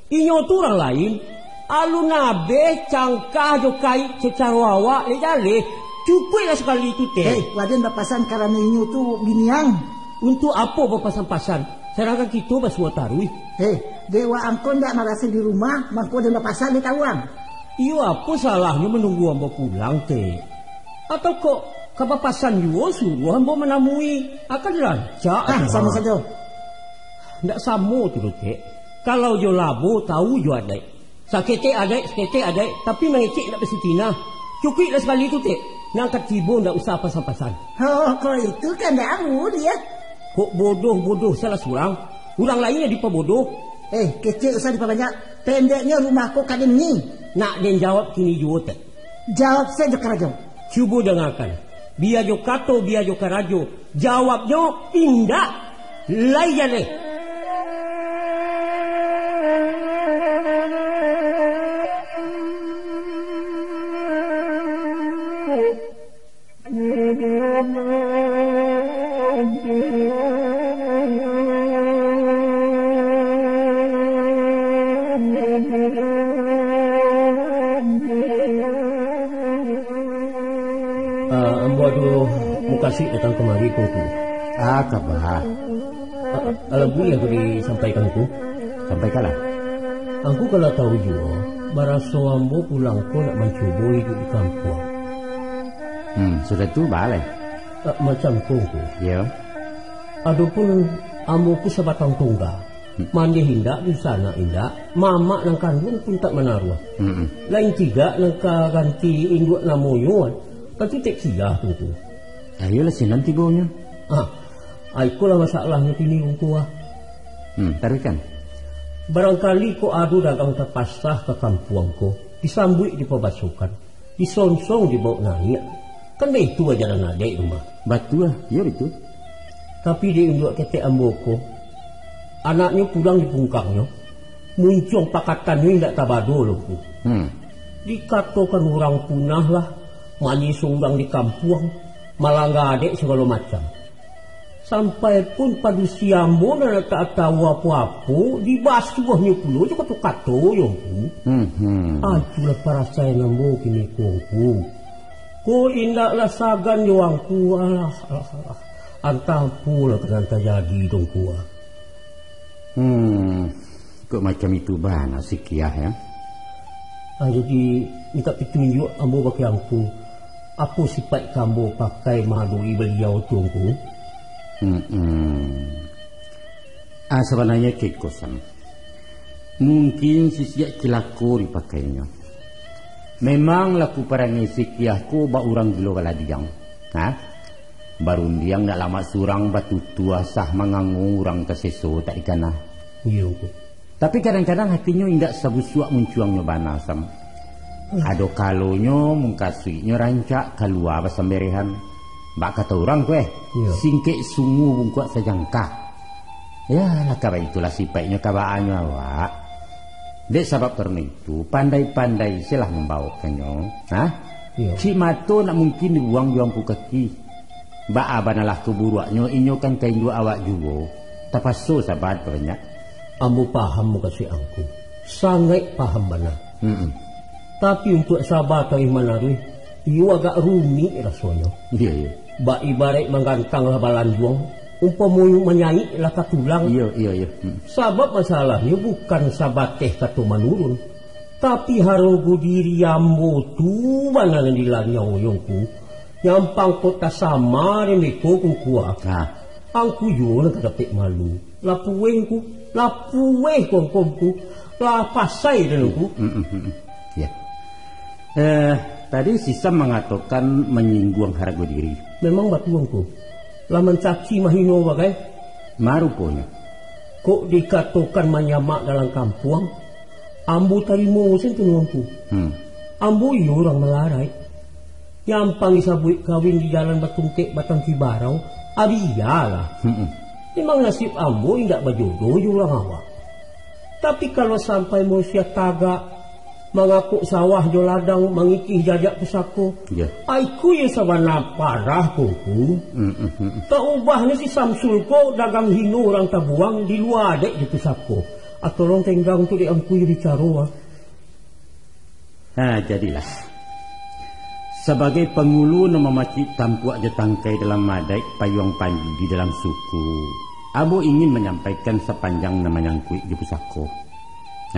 Inyo tu urang lain, alun abeh cangkah jo kaik sacaro awak, lai jaleh. Cukuiklah sakali tu, Tek. Hei, waden bapasan karano inyo tu bini ang. Untuak apo bapasan-pasan, sadangkan kito basuo taruih? Hei, dek waang ko ndak maraso di rumah, mangko den bapasan di tawang. Iyo, apo salahnyo manunggu ambo pulang, Tek? Atau kok ka bapasan juo suruah ambo manamui? Akan rancak. Ah, samo sajo. Ndak samo tu doh, Tek. Kalau jo labo, tawu jo adaik. Saketek adaik, saketek adaik, tapi mangecek ndak basitinah. Cukuiklah sakali tu, Tek. Nan ka tibo ndak usah pasan-pasan. Oh, kalau itu kan ndak amuah dia. Kok bodoh-bodoh salah surang, urang lain nan dipabodoh. Eh, kecek usah dipabanyak. Pendeknyo rumah ko ka den ni. Nak den jawab kini juo, Tek. Jawab sajo karajo. Cubo dangakan. Bia jo kato, bia jo karajo. Jawabnyo indak. Lai jaleh. Ah, ambo ado mukasuik datang kamari, Kongku. Ah, kaba? Ah, alah buliah tu disampaikan, Kongku? Sampaikanlah. Angku kalau tahu juo, baraso ambo pulang ko nak mancubo iduik di kampuang. Hmm, sudah tu, baa lai? Ah, macam ko, Kongku. Yo. Adopun ambo ko sabatang tungga. Hmm. Mandeh indak, dunsanak indak, mamak nan kanduang pun tak manaruah. Hmm. Lain tidak nan ka ganti induak namonyo, kan tu Tek Kiah tu, Kongku. Ayolah sinan tibonyo. Ah, ah, ikolah masalahnyo kini, Kongku, ah. Hmm, taruihkan. Barangkali kok ado dagang tapasah ka kampuang ko, disambuik dipabasokan. Disonsong dibawok naiak. Kan baitu ajaran adaik tu mah. Batua, iyo baitu. Tapi di induak ketek ambo ko, anaknyo pulang di pungkangnyo, muncuang pakatannyo indak tabado lo tu. Hmm. Dikatokan urang punah lah, manyiso urang di kampuang, malangga adaik sagalo macam. Sampai pun padusi ambo nan tak tahu apo-apo, dibasuahnyo pulo jo kato-kato jo, Ngku. Hmm, hmm. Ah, itulah parasaian ambo kini ko, Ngku. Ko indaklah sagan jo Angku, alah, alah, alah. Antah apolah ka nan tajadi tu, Ngku, ah. Hmm. Kok macam itu bana si Kiah, ya? Ah, jadi, mintak pitunjuak ambo bakeh Angku, apo sipaik ka ambo pakai maadok-i baliau tu, Angku? Hmm, hmm. Ah, sabananyo kiko, Sam. Mungkin sisiak cilako dipakainyo. Memang laku parangai si Kiah ko bak urang gilo baladiang. Ha? Barundiang nak lamak surang, batutua sah mangango urang ka seso tak dikana. Iyo, Ngku. Tapi kadang-kadang hatinyo indak sabusuak muncuangnyo bana, Sam. Hmm. Ado kalonyo mungkasuiknyo rancak kalua basamberehan. Bak kato urang tu, eh, Iyo. singkek sungu bungkuak sajangka. Ya, lah ka baitulah sipaiknyo kabaanyo awak. Dek sabab karano itu, pandai-pandai selah mambawokannyo. Ha? Iyo. Cik mato nak mungkin dibuang jo ampu kaki. Baa banalah kaburuaknyo, inyo kan ka induak awak juo. Tapaso saba banyak. Ambo paham mukasuik Angku. Sangaik paham bana. Mm-mm. Tapi untuak saba taruih manaruih, iyo agak rumik rasonyo. Iyo, iyo. Bak ibaraik manggantang lah balanjuang, umpamonyo manyaik lah ka tulang. Iyo, iyo, iyo. Mm. Sabab masalahnyo bukan sabateh kato manurun, tapi harogo diri ambo tu bana nan dilaniayo, Ngku. Nyampang kok tasama dek meko kungkua. Ha. Angku juo nan ka dapek malu. Lapueh, Ngku. Lapueh, kongkongku. Lah pasai den, Ngku. Mm, mm, mm, mm. Ya. Eh, tadi si Sam mangatokan manyingguang harago diri. Memang batua, Ngku. Lah mancaci mahino bagai. Ma ruponyo. Kok dikatokan manyamak dalam kampuang, ambo tarimo sen tu, Ngku. Hmm. Ambo iyo urang malaraik. Nyampang disabuik kawin di jalan Batungkek Batang Cibarau, ari iyolah. Hmm. Memang nasib ambo indak bajodoh jo urang awak. Tapi kalau sampai manusia tagak, mangakok sawah jo ladang, mangikih jajak pusako, Ya. ai, iko iyo sabana parah ko, Ngku. Hmm, hmm, hmm. Tak ubah ni si Samsul ko dagang hino urang tabuang di lua adaik jo pusako. Ah, tolong tenggang tu dek Angku iyo bicaro, ah. Ha, jadilah. Sabagai pangulu nan mamacik tampuak jo tangkai dalam adaik payuang panji di dalam suku, ambo ingin manyampaikan sapanjang nan manyangkuik jo pusako.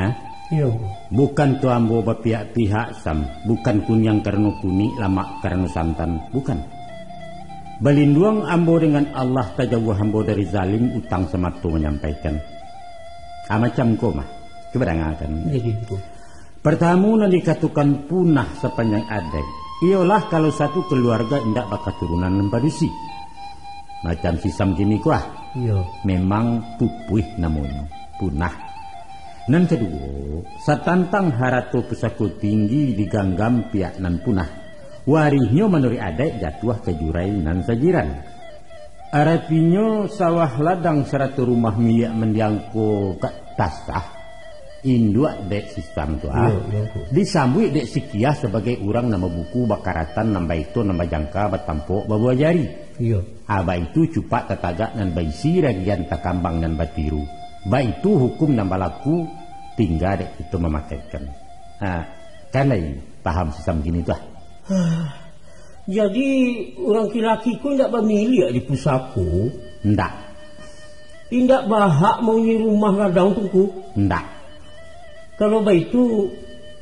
Ha? Iyo. Bukan tu ambo bapihak-pihak, Sam. Bukan kuniang karano kunik, lamak karano santan. Bukan. Balinduang ambo dengan Allah, tajauah ambo dari zalim, utang samato manyampaikan. Ah, macam ko mah. Cuba dangakan. Jadi, Ngku. Partamo nan dikatokan punah sapanjang adaik, iyolah kalau satu kaluarga indak bakaturunan nan padusi. Macam si Sam kini ko, ah. Iyo. Memang pupuih namonyo, punah. Nan kaduo, satantang harato pusako tinggi diganggam pihak nan punah, warihnyo manuruik adaik jatuah ka jurai nan sajiran. Aratinyo, sawah ladang sarato rumah milik mandiang ko ka tasah, induak dek si Sam tu, ah. Iyo, iyo, Ngku. Disambuik dek si Kiah sabagai urang nan babuku, bakaratan, nan baito, nan bajangka, batampok, babuah jari. Iyo. Ah, baitu cupak tatagak nan baisi, ragian takambang nan batiru. Baitu hukum nan balaku, tingga dek kito mamakaikan. Ha, kan lai paham si Sam kini tu, ah. Jadi, urang laki-laki ko indak bamiliak di pusako? Indak. Indak bahak mauni rumah ladang tu, Ngku? Indak. Kalau baitu,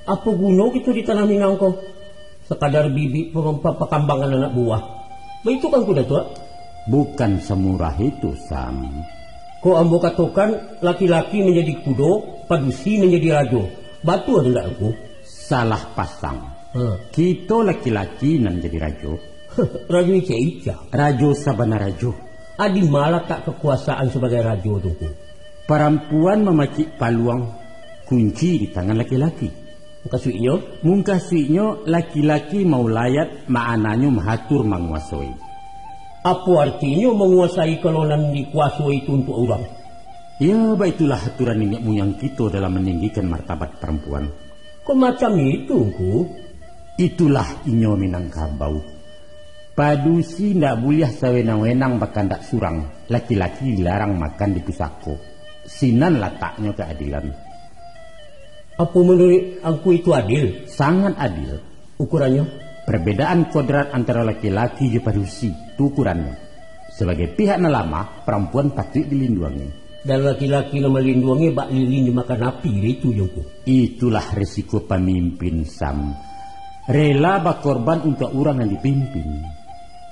apo guno kito di tanah Minang ko? Sakadar bibik pa-, pa-, pakambangan anak buah. Baitu kan, Ngku Datuak? Bukan samurah itu, Sam. Kok ambo katokan, laki-laki manjadi kudo, padusi manjadi rajo. Batua tu ndak, Ngku? Salah pasang. Ha. Kito laki-laki nan jadi rajo. Rajo icak-icak. Rajo sabana rajo. Adi ma latak kakuasaan sabagai rajo tu, Ngku? Parampuan mamacik paluang, kunci di tangan laki-laki. Mukasuiknyo? Mukasuiknyo, laki-laki maulayat, maknanyo mahatur, manguasoi. Apo artinyo manguasai kalau nan dikuasoi itu untuak urang? Ya, baitulah aturan niniak muyang kito dalam maninggikan martabat parampuan. Kok macam itu, Ngku? Itulah inyo Minangkabau. Padusi ndak buliah sawenang-wenang bakandak surang, laki-laki dilarang makan di pusako. Sinan lataknyo kaadilan. Apo manuruik Angku itu adil? Sangat adil. Ukurannyo? Perbedaan kodrat antaro laki-laki jo padusi, tu ukurannyo. Sabagai pihak nan lamah, parampuan patuik dilinduangi. Dan laki-laki nan malinduangi bak lilin dimakan api, itu jo, Ngku. Itulah resiko pamimpin, Sam. Rela bakorban untuak urang nan dipimpin.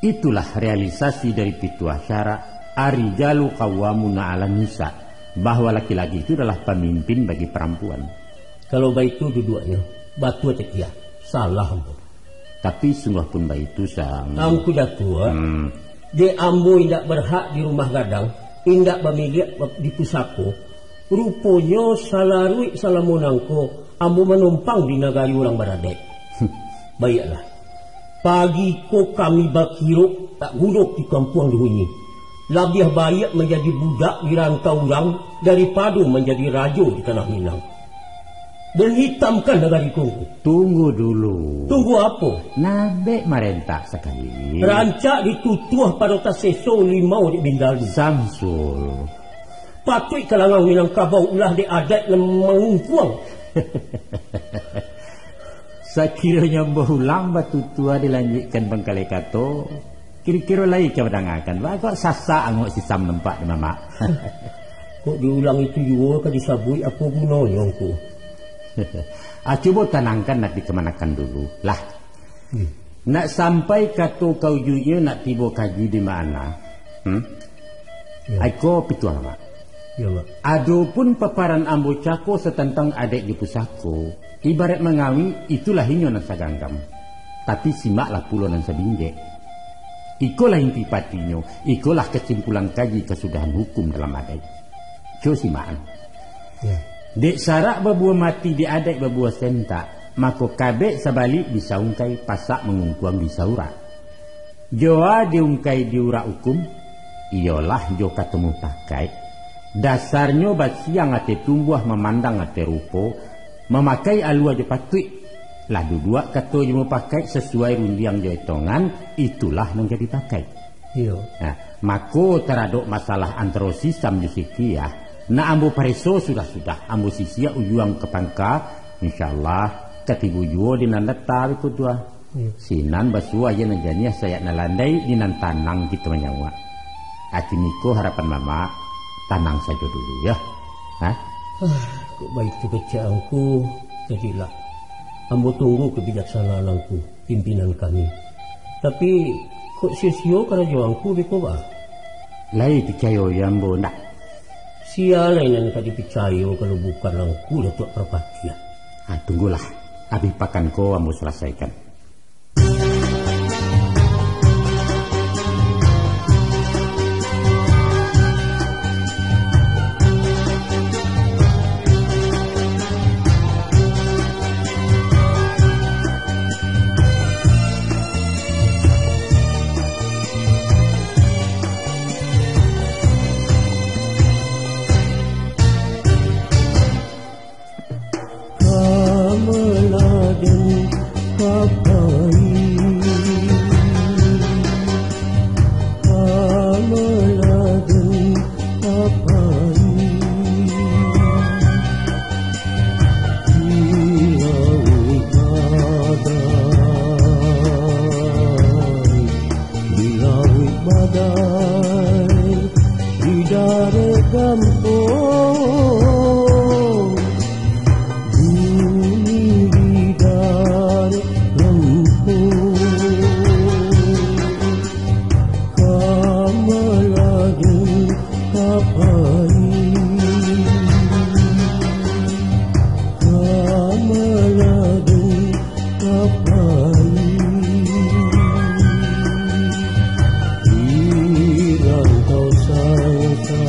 Itulah realisasi dari pituah syarak, "Ar-rijalu qawwamuna 'alan nisa'," bahwa laki-laki itu adalah pamimpin bagi parampuan. Kalau baitu duduaknyo, batua cek dia. Salah ambo. Tapi sungguah pun baitu, Sam. Angku Datuak. Hmm. Dek ambo indak berhak di rumah gadang, indak bamiliak di pusako, ruponyo salaruik salamo nangko ambo manumpang di nagari urang baradaik. Baiaklah. Pagi ko kami bakirok tak gudok di kampuang duhunyi. Labiah baiak manjadi budak di rantau urang daripado manjadi rajo di tanah Minang. Dan hitamkan nagari ko. Tunggu dulu. Tunggu apo? Nabek marentah sakali. Rancak ditutuah pado taseso limau dek bindalu. Samsul. Patuik kalangan Minangkabau ulah dek adaik nan mangungkuang. Sakironyo ambo ulang batutua dilanjuikkan bangkalai kato, kiro-kiro lai ka badangakan, baa kok sasak angok sisam nampak di mamak. Kok diulang itu juo ka disabuik, apo gunonyo ngku? Ah, cubo tanangkan ati kamanakan dulu, lah. Hmm. Nak sampai kato ka ujuiknyo nak tibo kaji di maana. Hmm? Ya. Aiko pituah, Mak. Ya, Mak. Adopun paparan ambo cako satantang adaik jo pusako, ibarat mangawik, itulah inyo nan saganggam. Tapi simaklah pulo nan sabinjek. Ikolah inti patinyo, ikolah kasimpulan kaji kasudahan hukum dalam adaik. Cubo simak. Ya. Dek sarak babuah mati, dek adaik babuah sentak, mako kabek sabalik bisa ungkai, pasak mangungkuang bisa urak. Joa diungkai di urak hukum, iyolah jo kato mupakaik. Dasarnyo basiang ateh tumbuah, mamandang ateh rupo, mamakai alua jo patuik. Lah duduak kato jo mupakaik sasuai rundiang jo etongan, itulah nan ka dipakai. Iyo. Nah, mako taradok masalah antaro si Sam jo si Kiah, nak ambo pareso sudah-sudah, ambo sisiak ujuang ka pangka, insyaallah, ka tibo juo di nan data beko tu ah. Iyo. Sinan basuo aia nan janiah, sayak nan landai, di nan tanang kito manyauak. Kini ko harapan mamak, tanang sajo dulu, yo. Ha? Ah, kok baitu kecek angku, jadilah. Ambo tunggu kabijaksanaan angku, pimpinan kami. Tapi, kok sio-sio karajo angku beko, baa? Lai picayo jo ambo ndak? Sia lai nan ka dipicayo kalau bukan angku, Datuak Parpatiah? Ah, tunggulah, abih pakan ko ambo salasaikan. Ka maladen ka pai, ka maladen ka pai, di lauik badai. Di lauik badai, di darek gampong, bumi di darek gampong, ka maladen ka pai, ka maladen ka pai. Di rantau sansai,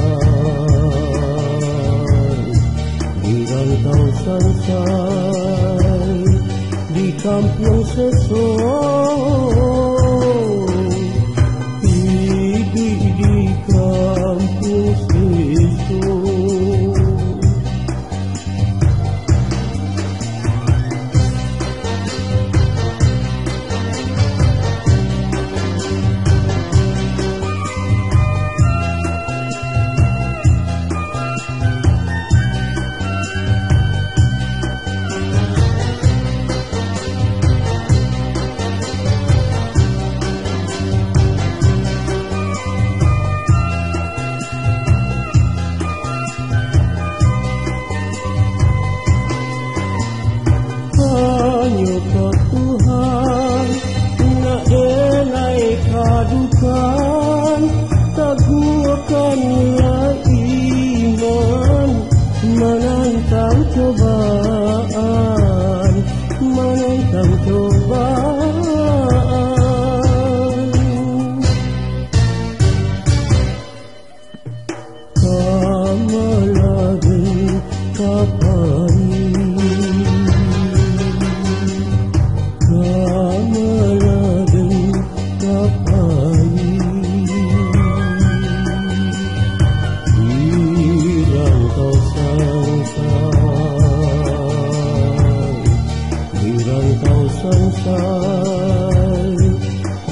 di rantau sansai, di kampuang seso, iduik di kampuang seso. Hanyo ka Tuhan, nak den lai kadukan, taguahkanlah iman, manantang cobaan, manantang cobaan.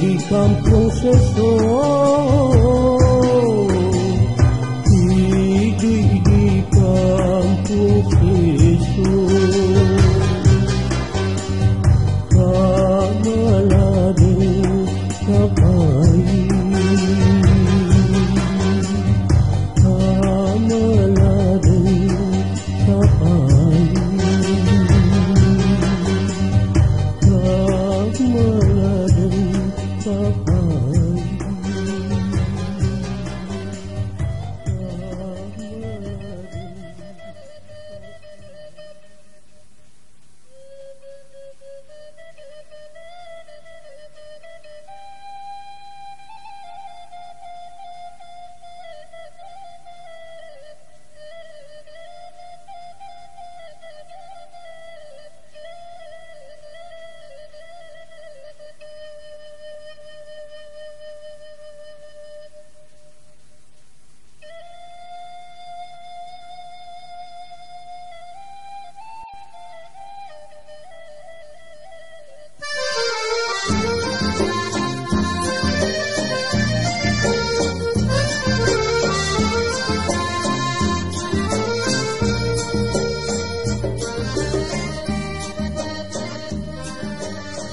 Di kampuang seso, iduik di kampuang seso, ka maladeh ka pai, ka maladeh ka pai, ka maladeh ka pai.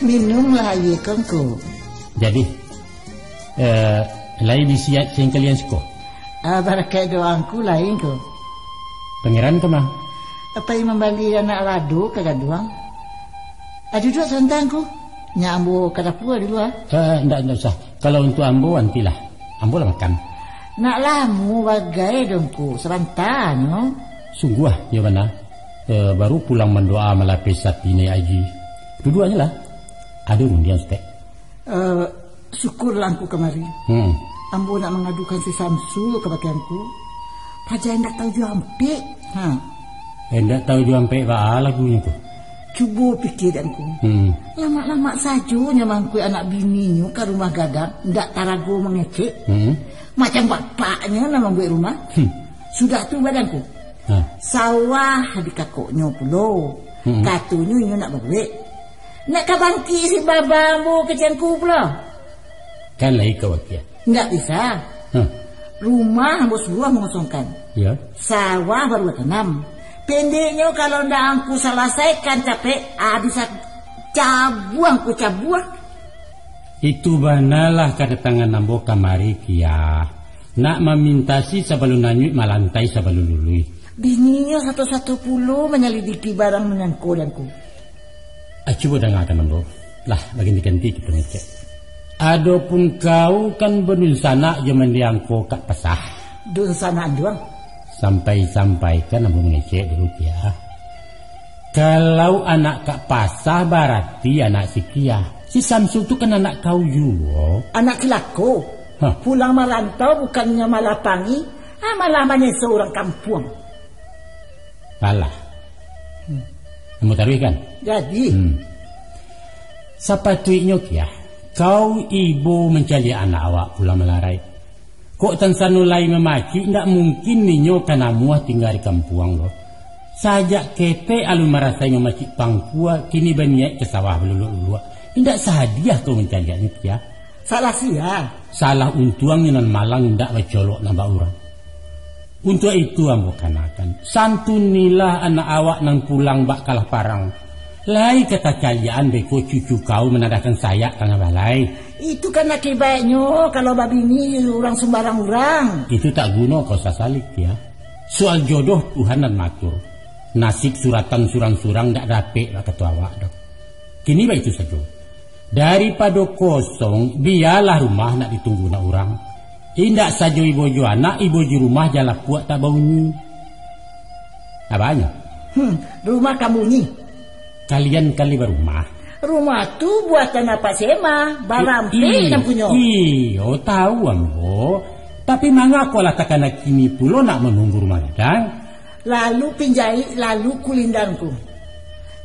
Minumlah aia ko, Ngku. Jadi, eh, lai bisiak singkalian siko? Ah, barakaik doa Ngku lai ko. Pangeran ka ma? Pai mambali anak lado ka gaduang. Ah, duduak sabanta Ngku. Nyak ambo ka dapua dulu, ah. Eh, ndak, ndak usah. Kalau untuak ambo, antilah. Ambo lah makan. Nak lamo bagai doh Ngku, sabanta nyo. Sungguah, iyo bana. Eh, baru pulang mandoa malapeh sapi naiak aji. Duduaknyo lah. Ado rundiang saketek. Eh, syukurlah Ngku kamari. Hmm. Ambo nak mangadukan si Samsul kabake Ngku. Paja indak tahu juo ampek. Ha. Indak tahu juo ampek baa lagunyo tu. Cubo pikia dek Ngku. Hmm. Lamak-lamak sajo nyo mangkuik anak bininyo ka rumah gadang, indak tarago mangecek. Hmm. Macam bapaknyo nan mambuek rumah. Hmm. Sudah tu bana Ngku. Ha. Sawah di kakoknyo pulo. Hmm. Katonyo inyo nak babuek. Nak ka bangkik si baba ambo ka Cangku pulo? Kan lai ka wakia. Ndak bisa. Hah. Rumah ambo suruah mangosongkan. Ya. Sawah baru batanam. Pendeknyo, kalau ndak Angku salasaikan capek, ah, bisa cabuang ku cabuang. Itu banalah kadatangan ambo kamari, Kiah. Nak mamintasi sabalun anyuik, malantai sabalun luluih. Bininyo sato-sato pulo manyalidiki barang manyangko dangku. Ah, cubo dangakan ambo. Lah, baganti-ganti kito ngecek. Adopun kau kan badunsanak jo mandiang ko kak pasah. Dunsanak anduang. Sampai-sampaikan ambo mangecek dulu, Kiah. Kalau anak kak pasah, barati anak si Kiah. Si Samsul tu kan anak kau juo. Anak cilako. Hah. Pulang marantau bukannyo malapangi, ah, malah manyeso urang kampuang. Alah. Hmm. Ambo taruihkan. Jadi? Hmm. Sapatuiknyo, Kiah, kau ibo mancaliak anak awak pulang malarai. Kok tansano lai mamacik, indak mungkin inyo ka namuah tingga di kampuang doh. Sajak ketek alun marasai mamacik pangkua, kini baniaik ka sawah baluluak-luluak. Indak sadiah kau mancaliaknyo, Kiah. Salah sia. Salah untuangnyo nan malang indak bacolok nan bak urang. Untuak itu ambo kanakan, santunilah anak awak nan pulang bak kalah parang. Lai ka tacaliakan beko cucu kau manadahkan sayak tangah balai. Itu kan akibatnyo kalau babini urang sumbarang urang. Itu tak guno kau sasali, Kiah. Soal jodoh Tuhan nan maatur. Nasib suratan surang-surang dak dapek bak kato awak doh. Kini baitu sajo. Daripado kosong, bialah rumah nak ditunggu nak urang. Indak sajo ibo jo anak, ibo jo rumah jan lapuak tak baunyi. Apo nyo? Hmm, rumah ka bunyi. Kalian kali barumah. Rumah tu buatan Apak Sema, barampek nan punyo. Iyo, tahu ambo. Tapi mangakolah takana kini pulo nak manunggu rumah gadang? Lalu pinjaik, lalu kulindanku.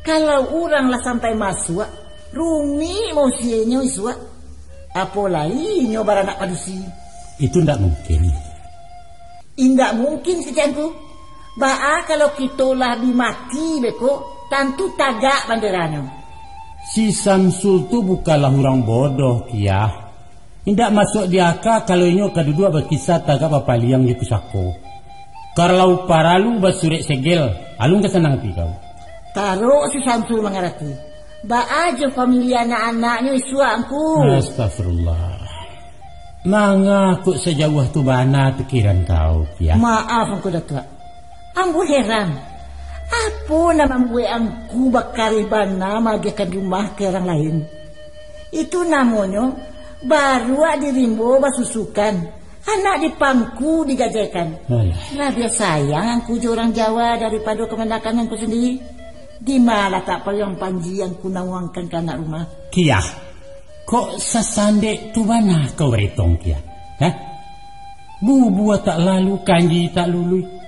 Kalau urang lah sampai masuak, rumik mausienyo isuak. Apo lai inyo baranak padusi. Itu ndak mungkin. Indak mungkin, kecekku. Baa kalau kito lah bi mati beko, tantu tagak banderanyo. Si Samsul tu bukanlah urang bodoh, Kiah. Indak masuak di aka kalau inyo ka duduak bakisah tagak bapaliang di pusako. Kalau paralu basurek segel, alun ka sanang ati kau. Tarok si Samsul mangarati. Baa jo pamiliah anak-anaknyo isuak, Angku? Astagfirullah. Manga kok sajauah tu bana pikiran kau, Kiah? Maaf, Angku Datuak. Ambo heran. Apo nan mambuek Angku bakareh bana maagiahkan rumah ka urang lain? Itu namonyo baruak di rimbo basusukan, anak di pangku digajaikan. Alah. Labiah sayang Angku jo urang Jawa daripado kamanakan Angku sandiri. Di ma latak payuang panji Angku nan uangkan ka anak rumah? Kiah, kok sasandek tu bana kau baretong, Kiah? Hah? Bubuah tak lalu, kanji tak lului.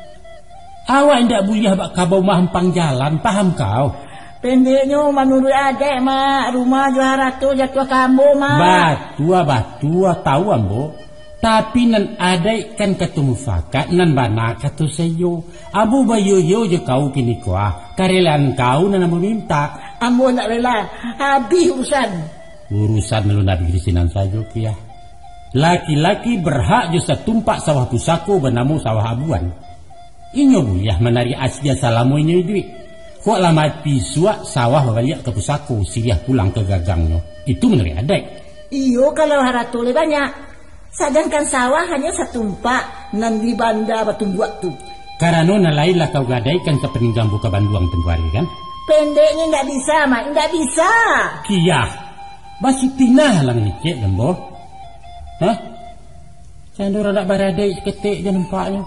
Awak indak buliah bak kabau mahampang jalan, paham kau? Pendeknyo, manuruik adaik, Mak, rumah jo harato jatuah ka ambo, Mak. Batua, batua, tahu ambo. Tapi nan adaik kan kato mufakat, nan bana kato saiyo. Ambo baiyo-iyo jo kau kiniko, ah. Karelaan kau nan ambo mintak. Ambo indak rela, abih urusan. Urusan alun abih di sinan sajo, Kiah. Laki-laki berhak jo satumpak sawah pusako banamo sawah abuan. Inyo buliah manariak asia salamo inyo iduik. Kok lah mati isuak, sawah babaliak ka pusako, siriah pulang ka gagangnyo. Itu manuruik adaik. Iyo, kalau harato lai banyak, sadangkan sawah hanyo satumpak nan di banda batumbuak tu. Karano nan lain lah kau gadaikan sapaningga ambo ka Banduang tempo ari, kan? Pendeknyo, indak bisa, Mak, indak bisa. Kiah, basitinah lah mangecek ambo. Hah? Sando radak baradaik saketek jo nampaknyo.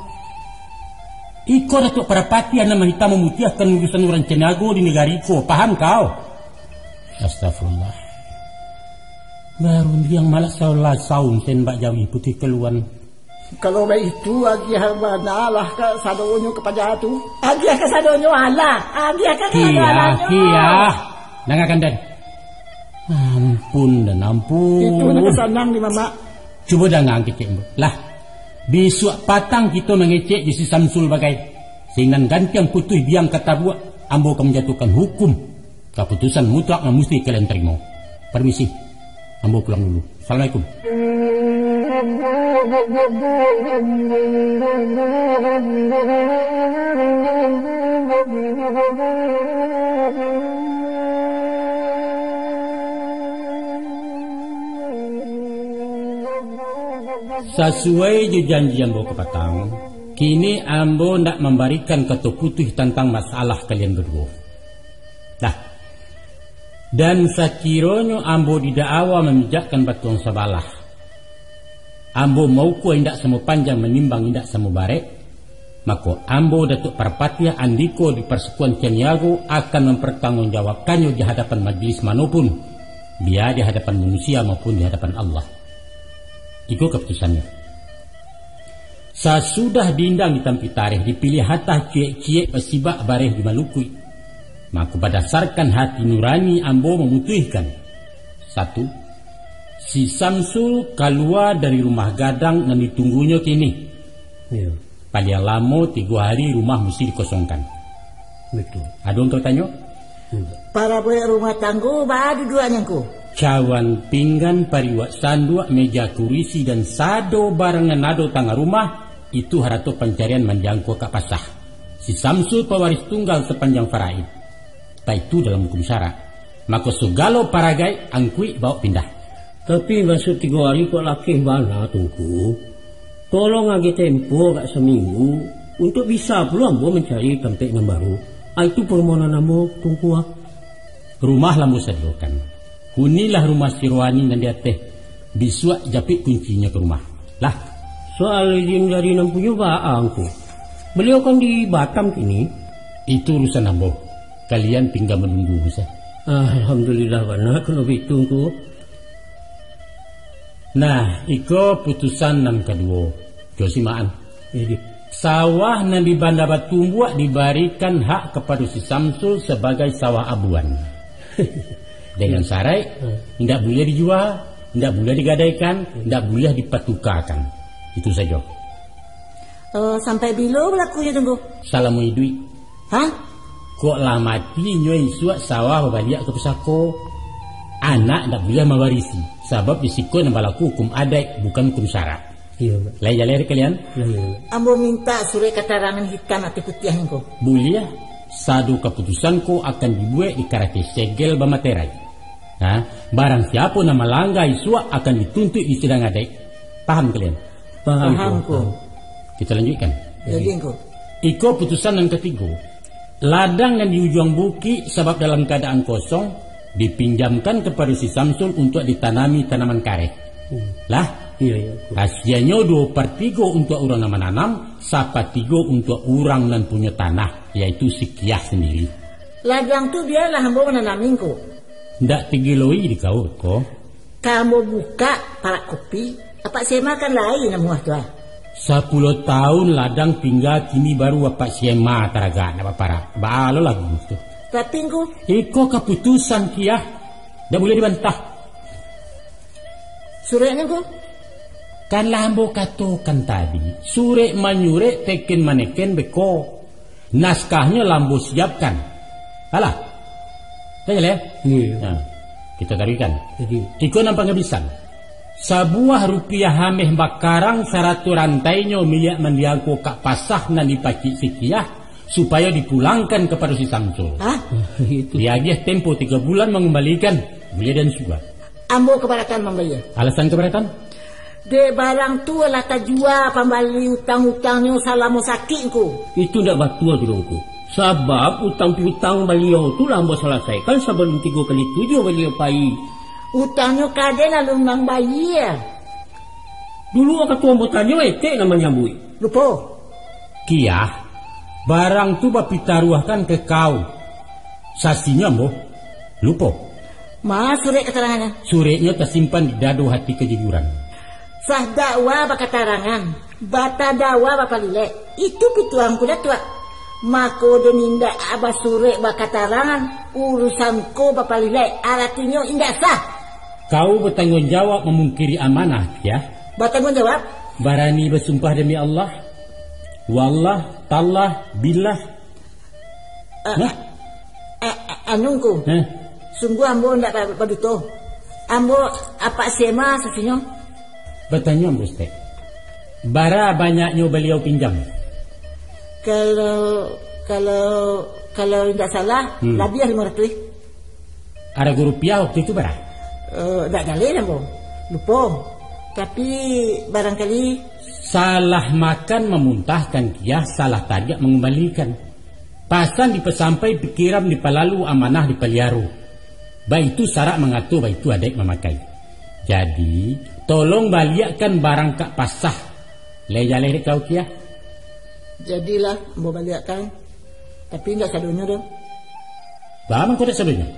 Iko Datuak Parapatiah nan mahitam mamutiahkan urusan urang Caniago di nagari ko, paham kau? Astagfirullah. Barundiang malak salah saun sen bak jawi putih kaluan. Kalau baitu, agiah banalah ka sadonyo kapaja tu. Agiah ka sadonyo alah. Agiah ka sadonyo Kiah, alah. Kiah. Dangakan, Dan. Ampun, Dan, ampun. Itu nan ka sanang di Mamak. Cubo danga kecek ambo. Lah, bisuak patang kito mangecek jo si Samsul bagai. Sinan gantiang putuih biang ka tabuak, ambo ka manjatuahkan hukum. Kaputusan mutlak nan musti kalian tarimo. Permisi, ambo pulang dulu. Assalamualaikum. Sasuai jo janji ambo kapatang, kini ambo ndak mambarikan kato putuih tantang masalah kalian baduo. Dah. Dan sakironyo ambo didakwa mamijakkan batuang sabalah, ambo maukua indak samo panjang, manimbang indak samo barek, mako, ambo, Datuak Parpatiah, andiko di parsekutuan Caniago, akan mampartangguangjawabkannyo di hadapan majelis manopun, bia di hadapan manusia maupun di hadapan Allah. Iko kaputusannyo. Sasudah dindang ditampik tareh, dipiliah hatah ciek-ciek, basibak bareh di malukuik, mako, badasarkan hati nurani ambo mamutuihkan, satu, si Samsul kalua dari rumah gadang nan ditunggunyo kini. Iyo. Paliang lamo tigo hari rumah musti dikosongkan. Batua. Ado nan ka batanyo? Indak. Parabuik rumah tanggo baa duduaknyo, Ngku? Cawan pinggan, pariuak sanduak, meja kurisi, dan sado barang nan ado tangah rumah, itu harato pancarian manjangko ka pasah. Si Samsul pawaris tunggal sapanjang faraid. Baitu dalam hukum syarak. Mako, sagalo paragai angkuik bawok pindah. Tapi, masuak tigo ari kok lakeh bana, Tungku. Tolong agiah tempo agak saminggu, untuak bisa pulo ambo mancari tampek nan baru. Ah, itu parmohonan ambo, Tungku, ah. Rumah lah ambo sadiokan. Hunilah rumah si Rohani nan di ateh. Bisuak japik kuncinyo ka rumah. Lah. Soal izin dari nan punyo baa, Ngku? Baliau kan di Batam kini. Itu urusan ambo. Kalian tingga manunggu sajo. Alhamdulillah bana kalau baitu, Ngku. Nah, iko putusan nan kaduo. Jo simakan. Iyo, Jo. Sawah nan di Banda Batumbuak dibarikan hak kapado si Samsul sabagai sawah abuan. Dengan saraik, hmm, indak buliah dijua, indak buliah digadaikan, indak buliah dipatukakan. Itu sajo. Eh, sampai bilo balakunyo, Tungku? Salamo iduik. Hah? Kok lah mati, inyo isuak sawah babaliak ka pusako. Anak ndak buliah mawarisi, sabab di siko nan balaku hukum adaik, bukan hukum syarak. Iyo, Mak. Lai jaleh dek kalian? Iyo, iyo, Mak. Ambo mintak surek katarangan hitam ateh putiah ko. Buliah, sado kaputusan ko akan dibuek di karate segel bamaterai. Ha? Barang siapo nan malangga isuak akan dituntuik di sidang adaik. Paham kalian? Paham, Paham, Ko. Ko. Kita lanjutkan. Jadi, Ko. Iko putusan nan katigo. Ladang nan di ujuang bukik, sabab dalam kaadaan kosong, dipinjamkan kapado si Samsul untuak ditanami tanaman kareh. Hmm. Lah? Iyo, iyo, Ko. Hasianyo duo partigo untuak urang nan mananam, sapatigo untuak urang nan punyo tanah, yaitu si Kiah sandiri. Ladang tu bialah ambo mananami, Ko. Ndak tigiloi di kau, Ko. Ka ambo bukak parak kopi, apak Sema kan lai namuah tu, ah. Sapuluah taun ladang tingga, kini baru apak Sema taragak nak baparak. Baa lo lagu tu. Tapi, Ngku. Iko kaputusan, Kiah. Ndak buliah dibantah. Sureknyo, Ngku? Kan lah ambo katokan tadi, surek manyurek, teken maneken beko. Naskahnyo lah ambo siapkan. Alah. Dah jaleh? Iyo. Nah, kita taruihkan. Jadi. Iko nan pangabisan. Sabuah rupiah ameh bakarang, sarato rantainyo miyak mandiang ko kak pasah nan dipacik si Kiah, supayo dipulangkan kapado si Samsul. Hah? Itu. Diagiah tempo tigo bulan mangumbalikan, buliah den suah. Ambo kabaratan mambayia. Alasan kabaratan? Dek barang tu lah tajua pambali utang-utangnyo salamo sakik, Ngku. Itu ndak batua tu doh, Ngku. Sabab utang piutang baliau tu lah ambo salasaikan sabalun tigo kali tujuah baliau pai. Utangnyo ka den alun mambayia. Dulu wakatu ambo tanyo, etek nan manyambuik. Lupo. Kiah, barang tu bapitaruahkan ka kau. Sasinyo ambo. Lupo. Ma surek katarangannyo? Sureknyo tasimpan di dado hati kajujuran. Sah dakwa bakatarangan, batadakwa bapalilek. Itu pituah Ngku Datuak. Mako, den indak basurek bakatarangan, urusan ko bapalilek, aratinyo indak sah. Kau batangguang jawab mamungkiri amanah, Kiah? Batangguang jawab. Barani basumpah demi Allah? Wallah, tallah, billah? Ah, Nah? ah, ah, anu, Ngku. Hah? Sungguah ambo indak ba-, baduto. Ambo apak Sema sasinyo. Batanyo ambo, Ustaz. Bara banyaknyo baliau pinjam? Kalau, kalau, kalau indak salah, Hmm. labiah limo ratuih. Arago rupiah waktu itu bara? Eh, dak jaleh lah, Bo. Lupo. Tapi, barangkali. Salah makan mamuntahkan, Kiah, salah tariak mangumbalikan. Pasan dipasampai, pikiran dipalalu, amanah dipaliaro. Baitu sarak mangato, baitu adaik mamakai. Jadi, tolong baliakkan barang kak pasah. Lai jaleh dek kau, Kiah? Jadilah, ambo baliakkan. Tapi indak sadonyo doh. Baa mangko indak sadonyo?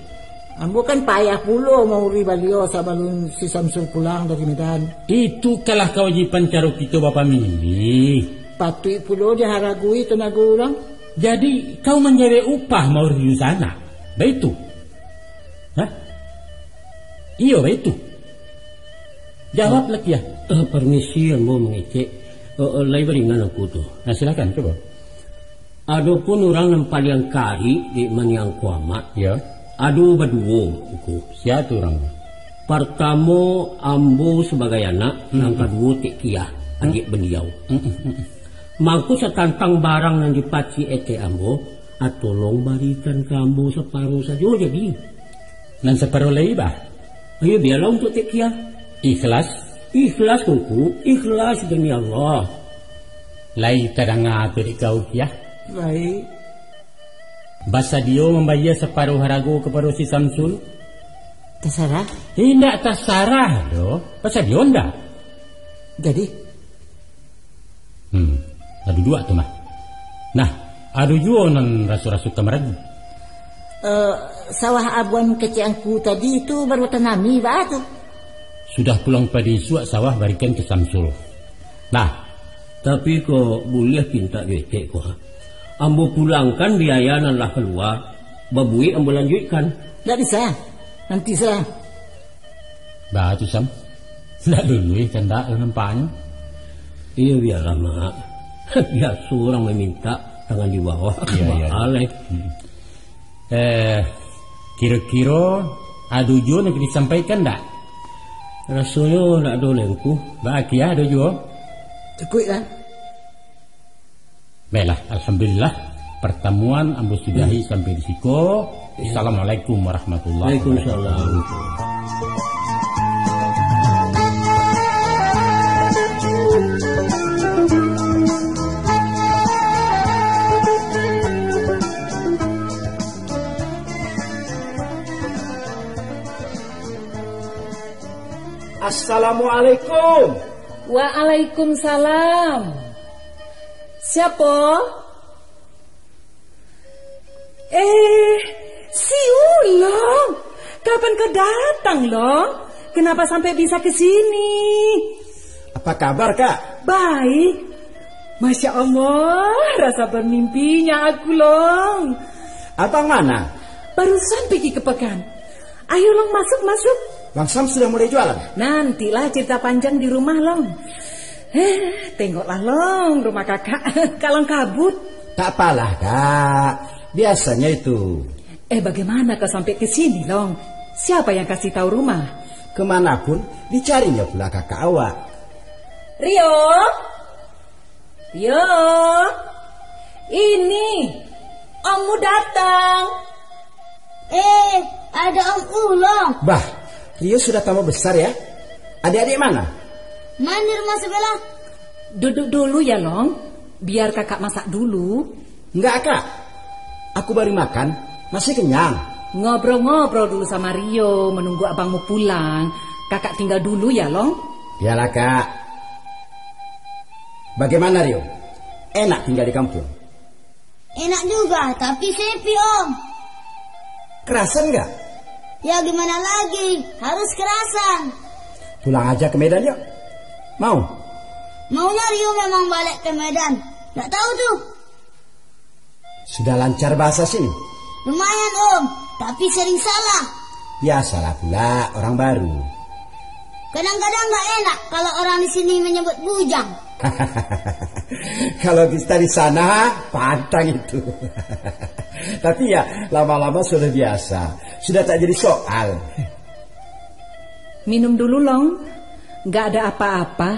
Ambo kan payah pulo mauri baliau sabalun si Samsul pulang dari Medan. Itu kalah kawajiban caro kito bapamilih. Patuik pulo diharagoi tanago urang. Jadi, kau manjarek upah mauri di sanak? Baitu? Hah? Iyo, baitu. Jawablah, Kiah. Eh, permisi, ambo mangecek. Eh, eh, lai baringan aku tu. Nah, silakan, cubo. Adopun urang nan paliang karik di Maniang Kuamak, Ya. ado baduo, Ngku. Sia tu urang tu? Partamo, ambo sabagai anak, Hmm. nan kaduo Tek Kiah, Hmm. adiak baliau. Hmm, hmm, hmm. Mangko satantang barang nan dipacik etek ambo, ah, tolong barikan ka ambo saparo sajo jadi. Nan saparo lai, bah? Ayo, bialah untuak Tek Kiah. Ikhlas? Ikhlas, Ngku. Ikhlas demi Allah. Lai tadanga tu dek kau, Kiah? Baik. Basadio mambayia saparo harago kapado si Samsul? Tasarah. Indak tasarah doh. Basadio ndak? Jadi? Hmm, ado duo tu mah. Nah, ado juo nan raso-raso ka maragu. Eh, sawah abuan kecek Angku tadi tu baru tanami, baa tu? Sudah pulang padi isuak sawah barikan ka Samsul. Nah. Tapi ko buliah pintak jo etek ko, ha? Ambo pulangkan biaya nan lah kalua, babuek ambo lanjuikkan. Ndak bisa. Nanti salah. Baa tu, Sam? Ndak luluih kandak nampaknyo. Iyo, bialah, Mak. Biaso urang mamintak tangan di bawah. Iyo, iyo. Mahal, eh. Hmm. Eh, kiro-kiro Ado juo nan ka disampaikan ndak? Rasonyo ndak ado lai, Ngku. Baa kiah, ado juo? Cukuik lah. Baiklah, alhamdulillah, pertemuan ambo sudahi sampai di siko. Ya. Assalamualaikum warahmatullahi Waalaikumsalam. Wabarakatuh. Assalamualaikum. Waalaikumsalam. Siapo? Eh, si Ulong. Kapan kau datang, Long? Kenapa sampai bisa ke sini? Apa kabar, Kak? Baik. Masya Allah, rasa bermimpinya aku, Long. Abang mana? Barusan pergi ke pekan. Ayo, Long, masuk, masuk. Bang Sam sudah mulai jualan? Nantilah cerita panjang di rumah, Long. Eh, tengoklah, Long, rumah kakak. Kalang kabut. Tak apalah, Kak. Biasanya itu. Eh, bagaimana kau sampai ke sini, Long? Siapa yang kasih tahu rumah? Kemanapun, dicarinya pula kakak awak. Rio? Rio? Ini, ommu datang. Eh, ada Om Ulong. Bah, Rio sudah tambah besar ya. Adik-adik mana? Main di rumah sebelah. Duduk dulu ya, Long. Biar kakak masak dulu. Enggak, Kak. Aku baru makan, masih kenyang. Ngobrol-ngobrol dulu sama Rio, menunggu abangmu pulang. Kakak tinggal dulu ya, Long. Iyalah, Kak. Bagaimana, Rio? Enak tinggal di kampung? Enak juga, tapi sepi, Om. Kerasan nggak? Ya, gimana lagi? Harus kerasan. Pulang aja ke Medan, yuk. Mau? Maunya Rio memang balik ke Medan. Nggak tahu tuh. Sudah lancar bahasa sini? Lumayan, Om, tapi sering salah. Biasalah pula, orang baru. Kadang-kadang nggak enak kalau orang di sini menyebut bujang. Kalau kita di sana, pantang itu. Tapi ya, lama-lama sudah biasa. Sudah tak jadi soal. Minum dulu, Long. Nggak ada apa-apa.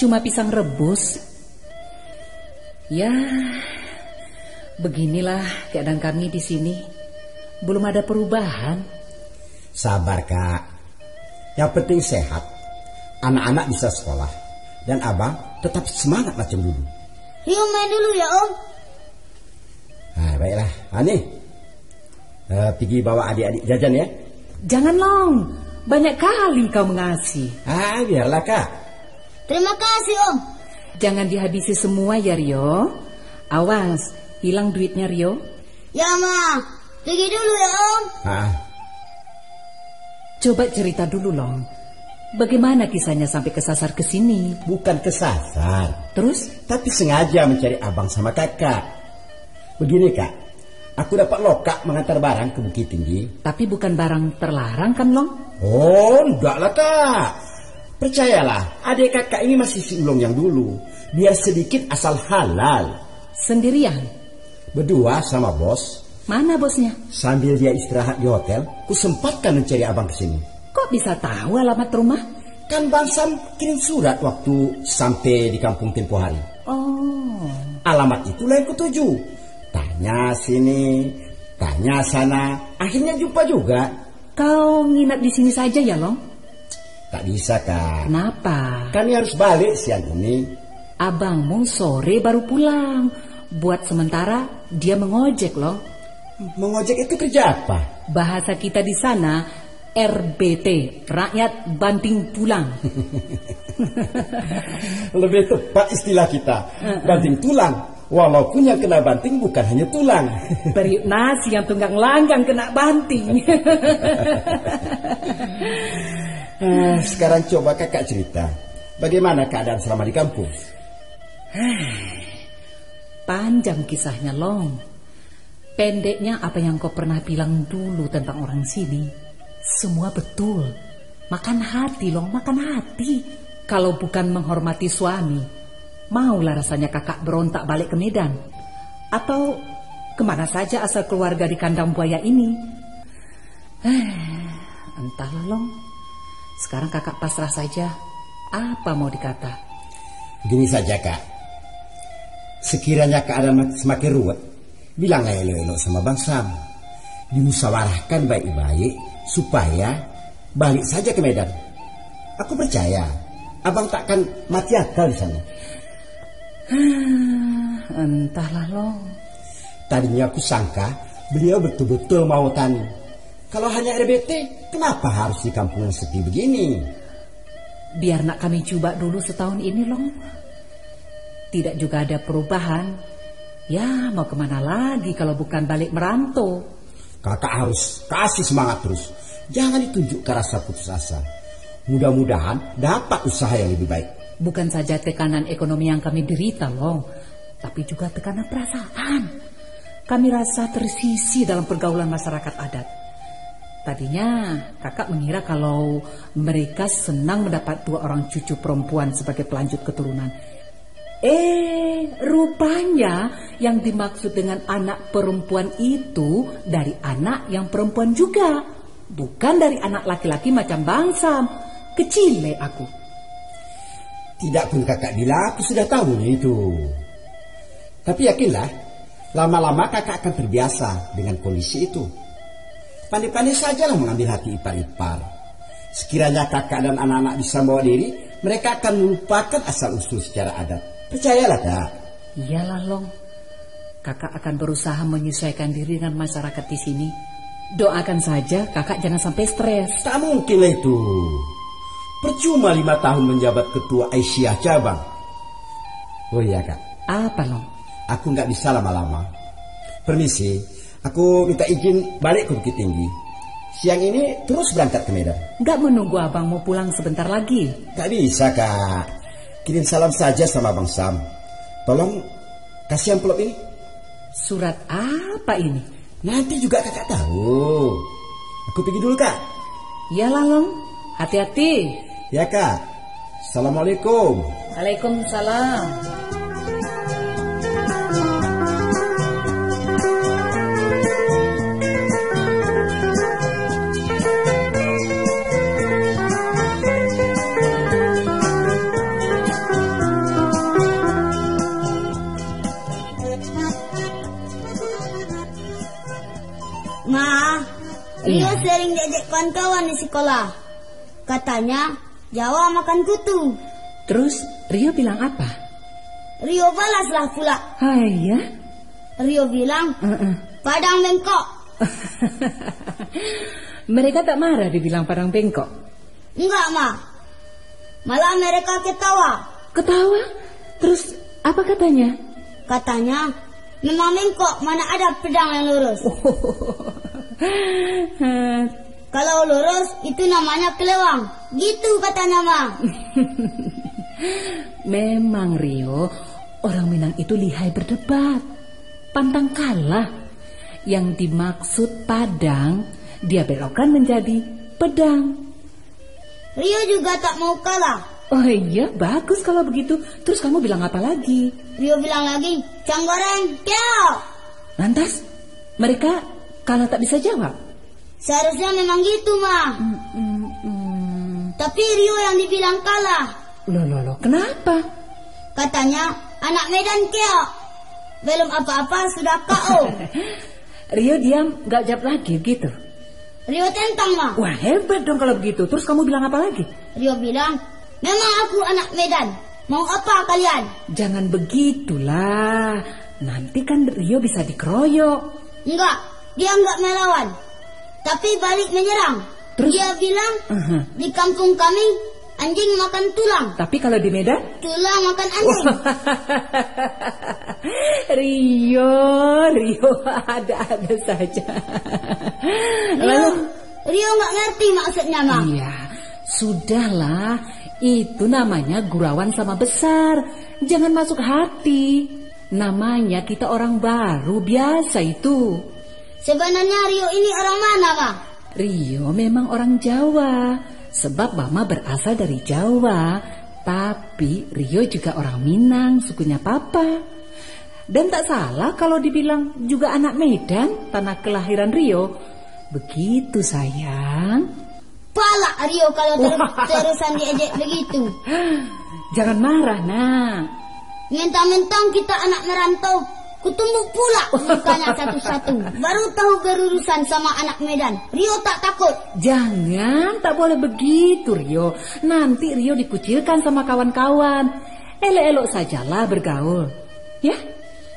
Cuma pisang rebus. Ya, beginilah keadaan kami di sini. Belum ada perubahan. Sabar, Kak. Yang penting sehat. Anak-anak bisa sekolah. Dan abang tetap semangat macam dulu. Rio main dulu ya, Om. Ah, baiklah. Ah, ni. Eh, pigi bawa adik-adik jajan ya. Jangan, Long. Banyak kali kau mengasi. Ah, biarlah, Kak. Terima kasih, Om. Jangan dihabisi semua ya, Rio. Awas, hilang duitnya, Rio. Ya, Ma. Pergi dulu ya, Om. Ah. Coba cerita dulu, Long. Bagaimana kisahnya sampai kesasar ke sini? Bukan kesasar. Terus? Tapi sengaja mencari abang sama kakak. Begini, Kak. Aku dapat lokak mengantar barang ke Bukittinggi. Tapi bukan barang terlarang kan, Long? Oh, ndak lah, Kak. Percayalah, adik kakak ini masih si Ulong yang dulu. Biar sedikit asal halal. Sendirian? Berdua sama bos. Mana bosnya? Sambil dia istirahat di hotel, ku sempatkan mencari abang ke sini. Kok bisa tahu alamat rumah? Kan Bang Sam kirim surat waktu sampai di kampung tempo hari. Oh. Alamat itulah yang kutuju. Tanya sini, tanya sana, akhirnya jumpa juga. Kau nginap di sini saja ya, Long? Tak bisa, Kak. Kenapa? Kami harus balik siang ini. Abangmu sore baru pulang. Buat sementara, dia mengojek, Long. Mengojek itu kerja apa? Bahasa kita di sana, R B T, rakyat banting tulang. Lebih tepat istilah kita, banting tulang. Walaupun yang kena banting bukan hanya tulang. Periuk nasi yang tunggang langgang kena banting. Ah, sekarang coba kakak cerita, bagaimana keadaan selama di kampung? Panjang kisahnya, Long. Pendeknya, apa yang kau pernah bilang dulu tentang orang sini, semua betul. Makan hati, Long, makan hati. Kalau bukan menghormati suami, maulah rasanya kakak berontak balik ke Medan. Atau kemana saja asal keluarga di kandang buaya ini? Entahlah, Long. Sekarang kakak pasrah saja. Apa mau dikata? Gini saja, Kak. Sekiranya keadaan mak-, semakin ruwet, bilanglah elok-elok sama Bang Sam. Dimusawarahkan baik-baik supaya balik saja ke Medan. Aku percaya, Abang takkan mati akal di sana. Entahlah, Long. Tadinya aku sangka beliau betul-betul mau tani. Kalau hanya R B T, kenapa harus di kampung yang sepi begini? Biar nak kami cuba dulu setahun ini, Long. Tidak juga ada perubahan. Ya, mau kemana lagi kalau bukan balik merantau? Kakak harus kasih semangat terus. Jangan ditunjukkan rasa putus asa. Mudah-mudahan dapat usaha yang lebih baik. Bukan saja tekanan ekonomi yang kami derita, Long, tapi juga tekanan perasaan. Kami rasa tersisih dalam pergaulan masyarakat adat. Tadinya, kakak mengira kalau mereka senang mendapat dua orang cucu perempuan sebagai pelanjut keturunan. Eh, rupanya yang dimaksud dengan anak perempuan itu dari anak yang perempuan juga, bukan dari anak laki-laki macam Bang Sam. Kecilek aku. Tidak pun kakak bilang, aku sudah tahu itu. Tapi yakinlah, lama-lama kakak akan terbiasa dengan kondisi itu. Pandai-pandai sajalah mengambil hati ipar-ipar. Sekiranya kakak dan anak-anak bisa membawa diri, mereka akan melupakan asal-usul secara adat. Percayalah, Kak. Iyalah, Long. Kakak akan berusaha menyesuaikan diri dengan masyarakat di sini. Doakan saja kakak jangan sampai stres. Tak mungkinlah itu. Percuma lima tahun menjabat ketua Aisyah cabang. Oh iya, Kak. Apa, Long? Aku nggak bisa lama-lama. Permisi, aku minta izin balik ke Bukittinggi. Siang ini terus berangkat ke Medan. Nggak menunggu abang mau pulang sebentar lagi? Nggak bisa, Kak. Kirim salam saja sama Bang Sam. Tolong kasih amplop ini. Surat apa ini? Nanti juga kakak tahu. Aku pergi dulu, Kak. Iyalah, Long. Hati-hati. Ya, Kak. Assalamualaikum. Waalaikumsalam. Ma, Rio Iya. sering diajak kawan-kawan di sekolah. Katanya, jawa makan kutu. Terus, Rio bilang apa? Rio balaslah pula. Hai, ya? Rio bilang, Heeh. Padang bengkok. Mereka tak marah dibilang padang bengkok? Enggak, Ma. Malah mereka ketawa. Ketawa? Terus, apa katanya? Katanya, memang bengkok, mana ada pedang yang lurus. Kalau lurus, itu namanya kelewang. Gitu katanya, Ma. Memang, Rio, orang Minang itu lihai berdebat. Pantang kalah. Yang dimaksud padang, dia belokkan menjadi pedang. Rio juga tak mau kalah. Oh iya, bagus kalau begitu. Terus kamu bilang apa lagi? Rio bilang lagi, "Cang goreng, keok." Lantas, mereka kalah tak bisa jawab? Seharusnya memang gitu, Ma. Mm, mm, mm. Tapi Rio yang dibilang kalah. Loh, loh, loh, kenapa? Katanya, anak Medan keok. Belum apa-apa sudah K O. Rio diam, gak jawab lagi gitu? Rio tentang, Ma. Wah, hebat dong kalau begitu. Terus kamu bilang apa lagi? Rio bilang, "Memang aku anak Medan. Mau apa kalian?" Jangan begitulah. Nanti kan Rio bisa dikeroyok. Enggak, dia enggak melawan. Tapi balik menyerang. Terus? Dia bilang, Aha. "Di kampung kami, anjing makan tulang." Tapi kalau di Medan? Tulang makan anjing. Rio, Rio, ada-ada saja. Rio, Lalu? Rio nggak ngerti maksudnya, Ma. Iya, sudahlah. Itu namanya gurauan sama besar. Jangan masuk hati. Namanya kita orang baru, biasa itu. Sebenarnya Rio ini orang mana, Ma? Rio memang orang Jawa, sebab Mama berasal dari Jawa. Tapi Rio juga orang Minang, sukunya Papa. Dan tak salah kalau dibilang juga anak Medan, tanah kelahiran Rio. Begitu, sayang. Palak Rio kalau ter-, terusan diejek begitu. Jangan marah, Nak. Mentang-mentang kita anak merantau, kutumbuk pulak mukanya satu-satu. Baru tahu berurusan sama anak Medan. Rio tak takut. Jangan, tak boleh begitu, Rio. Nanti Rio dikucilkan sama kawan-kawan. Elok-elok sajalah bergaul. Ya?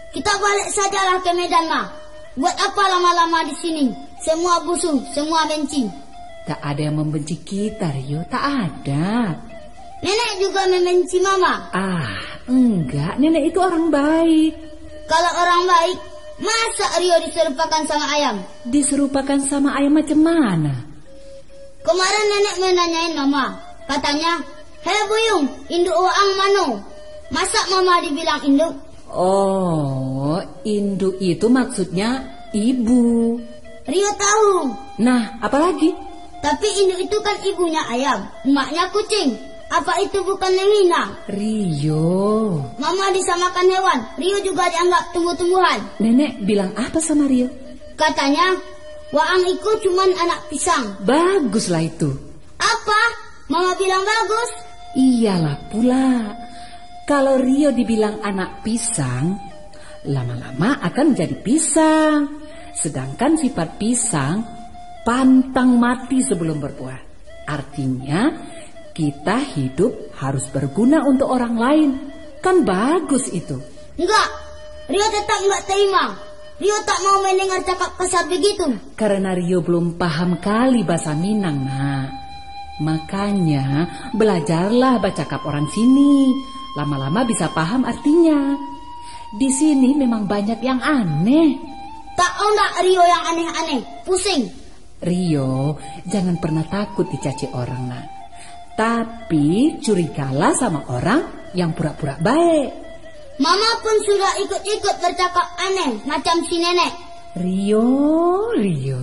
Kita balik sajalah ke Medan, Ma. Buat apa lama-lama di sini? Semua busu, semua benci. Tak ada yang membenci kita, Rio. Tak ada. Nenek juga membenci Mama. Ah, enggak. Nenek itu orang baik. Kalau orang baik, masa Rio diserupakan sama ayam? Diserupakan sama ayam macam mana? Kemarin nenek menanyain Mama. Katanya, "Hei Buyung, induk waang mano?" Masa Mama dibilang induk? Oh, induk itu maksudnya ibu. Rio tahu. Nah, apalagi? Tapi induk itu kan ibunya ayam, emaknya kucing. Apa itu bukan menghina? Rio. Mama disamakan hewan, Rio juga dianggap tumbuh-tumbuhan. Nenek bilang apa sama Rio? Katanya, "Waang iko cuman anak pisang." Baguslah itu. Apa? Mama bilang bagus? Iyalah pula. Kalau Rio dibilang anak pisang, lama-lama akan menjadi pisang. Sedangkan sifat pisang pantang mati sebelum berbuah. Artinya, kita hidup harus berguna untuk orang lain. Kan bagus itu. Enggak, Rio tetap enggak terima. Rio tak mau mendengar cakap kasar begitu. Karena Rio belum paham kali bahasa Minang, Nak. Makanya, belajarlah bacakap orang sini. Lama-lama bisa paham artinya. Di sini memang banyak yang aneh. Tak mau nak Rio yang aneh-aneh. Pusing. Rio, jangan pernah takut dicaci orang, Nak. Tapi, curigalah sama orang yang pura-pura baik. Mama pun sudah ikut-ikut bercakap aneh macam si nenek. Rio, Rio.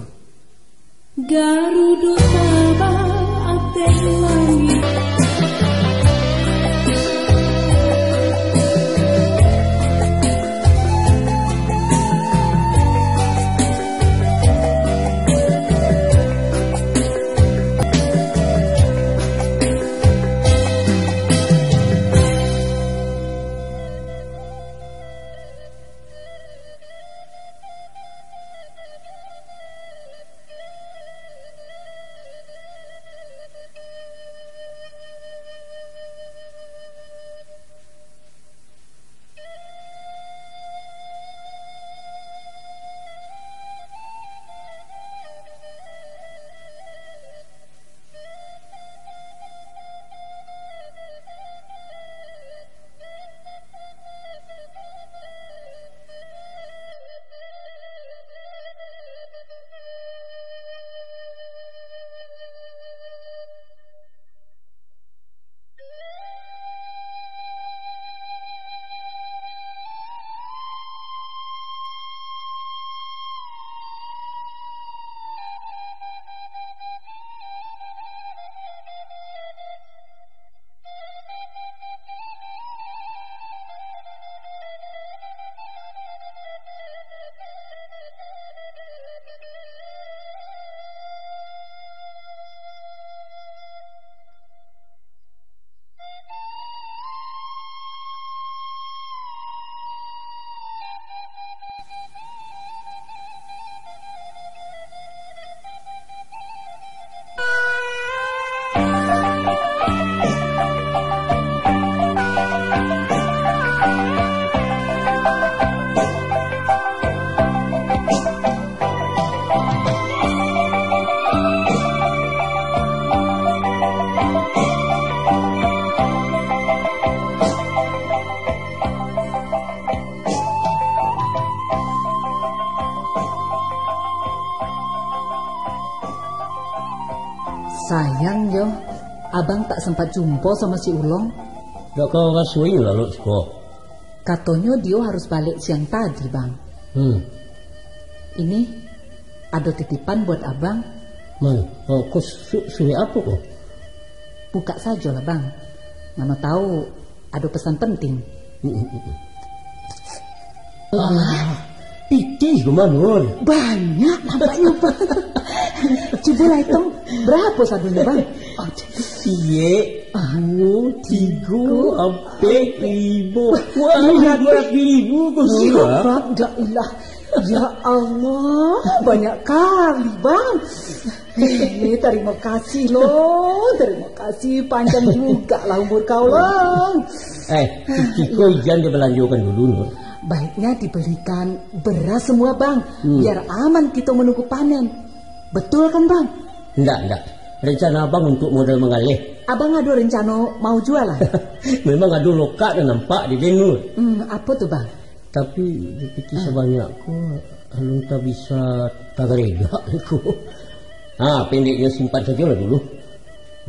Garudo tabang ateh langik. Sayang jo, abang tak sempat jumpa sama si Ulong. Dak ka rasoi lalok siko. Katonyo dio harus balik siang tadi, Bang. Hmm. Ini, ado titipan buat abang. Mano? Oh, ko su-, surat apo ko? Buka sajolah, Bang. Mano tahu ado pesan penting. Hmm, hmm, hmm. Ah, pitih ko mano? Banyak nampaknyo, Bang. Cubo Boleh hitung, berapa sadonyo, Bang? Aduh. Ciek, duo, tigo, ampek, limo. Wah, duo ratuih ribu ko. Iyo, Bang, dak ilah. Ya Allah, banyak kali, Bang. Eh, terima kasih, lo. Terima kasih, panjang juga lah umur kau, lo. Eh, tiko ijan dibalanjokan dulu, Nur. Baiknya dibelikan beras semua, Bang. Hmm. Biar aman kita menunggu panen. Betul kan, Bang? Ndak, ndak. Rencana abang untuk modal manggaleh. Abang ado rencana mau jual lah? Memang ado lokak nan nampak di den, Nur. Hmm, apa tu, Bang? Tapi dipikir sabanyak ko, alun tak bisa tagaregak ko. Ha, pendeknyo simpan sajolah dulu.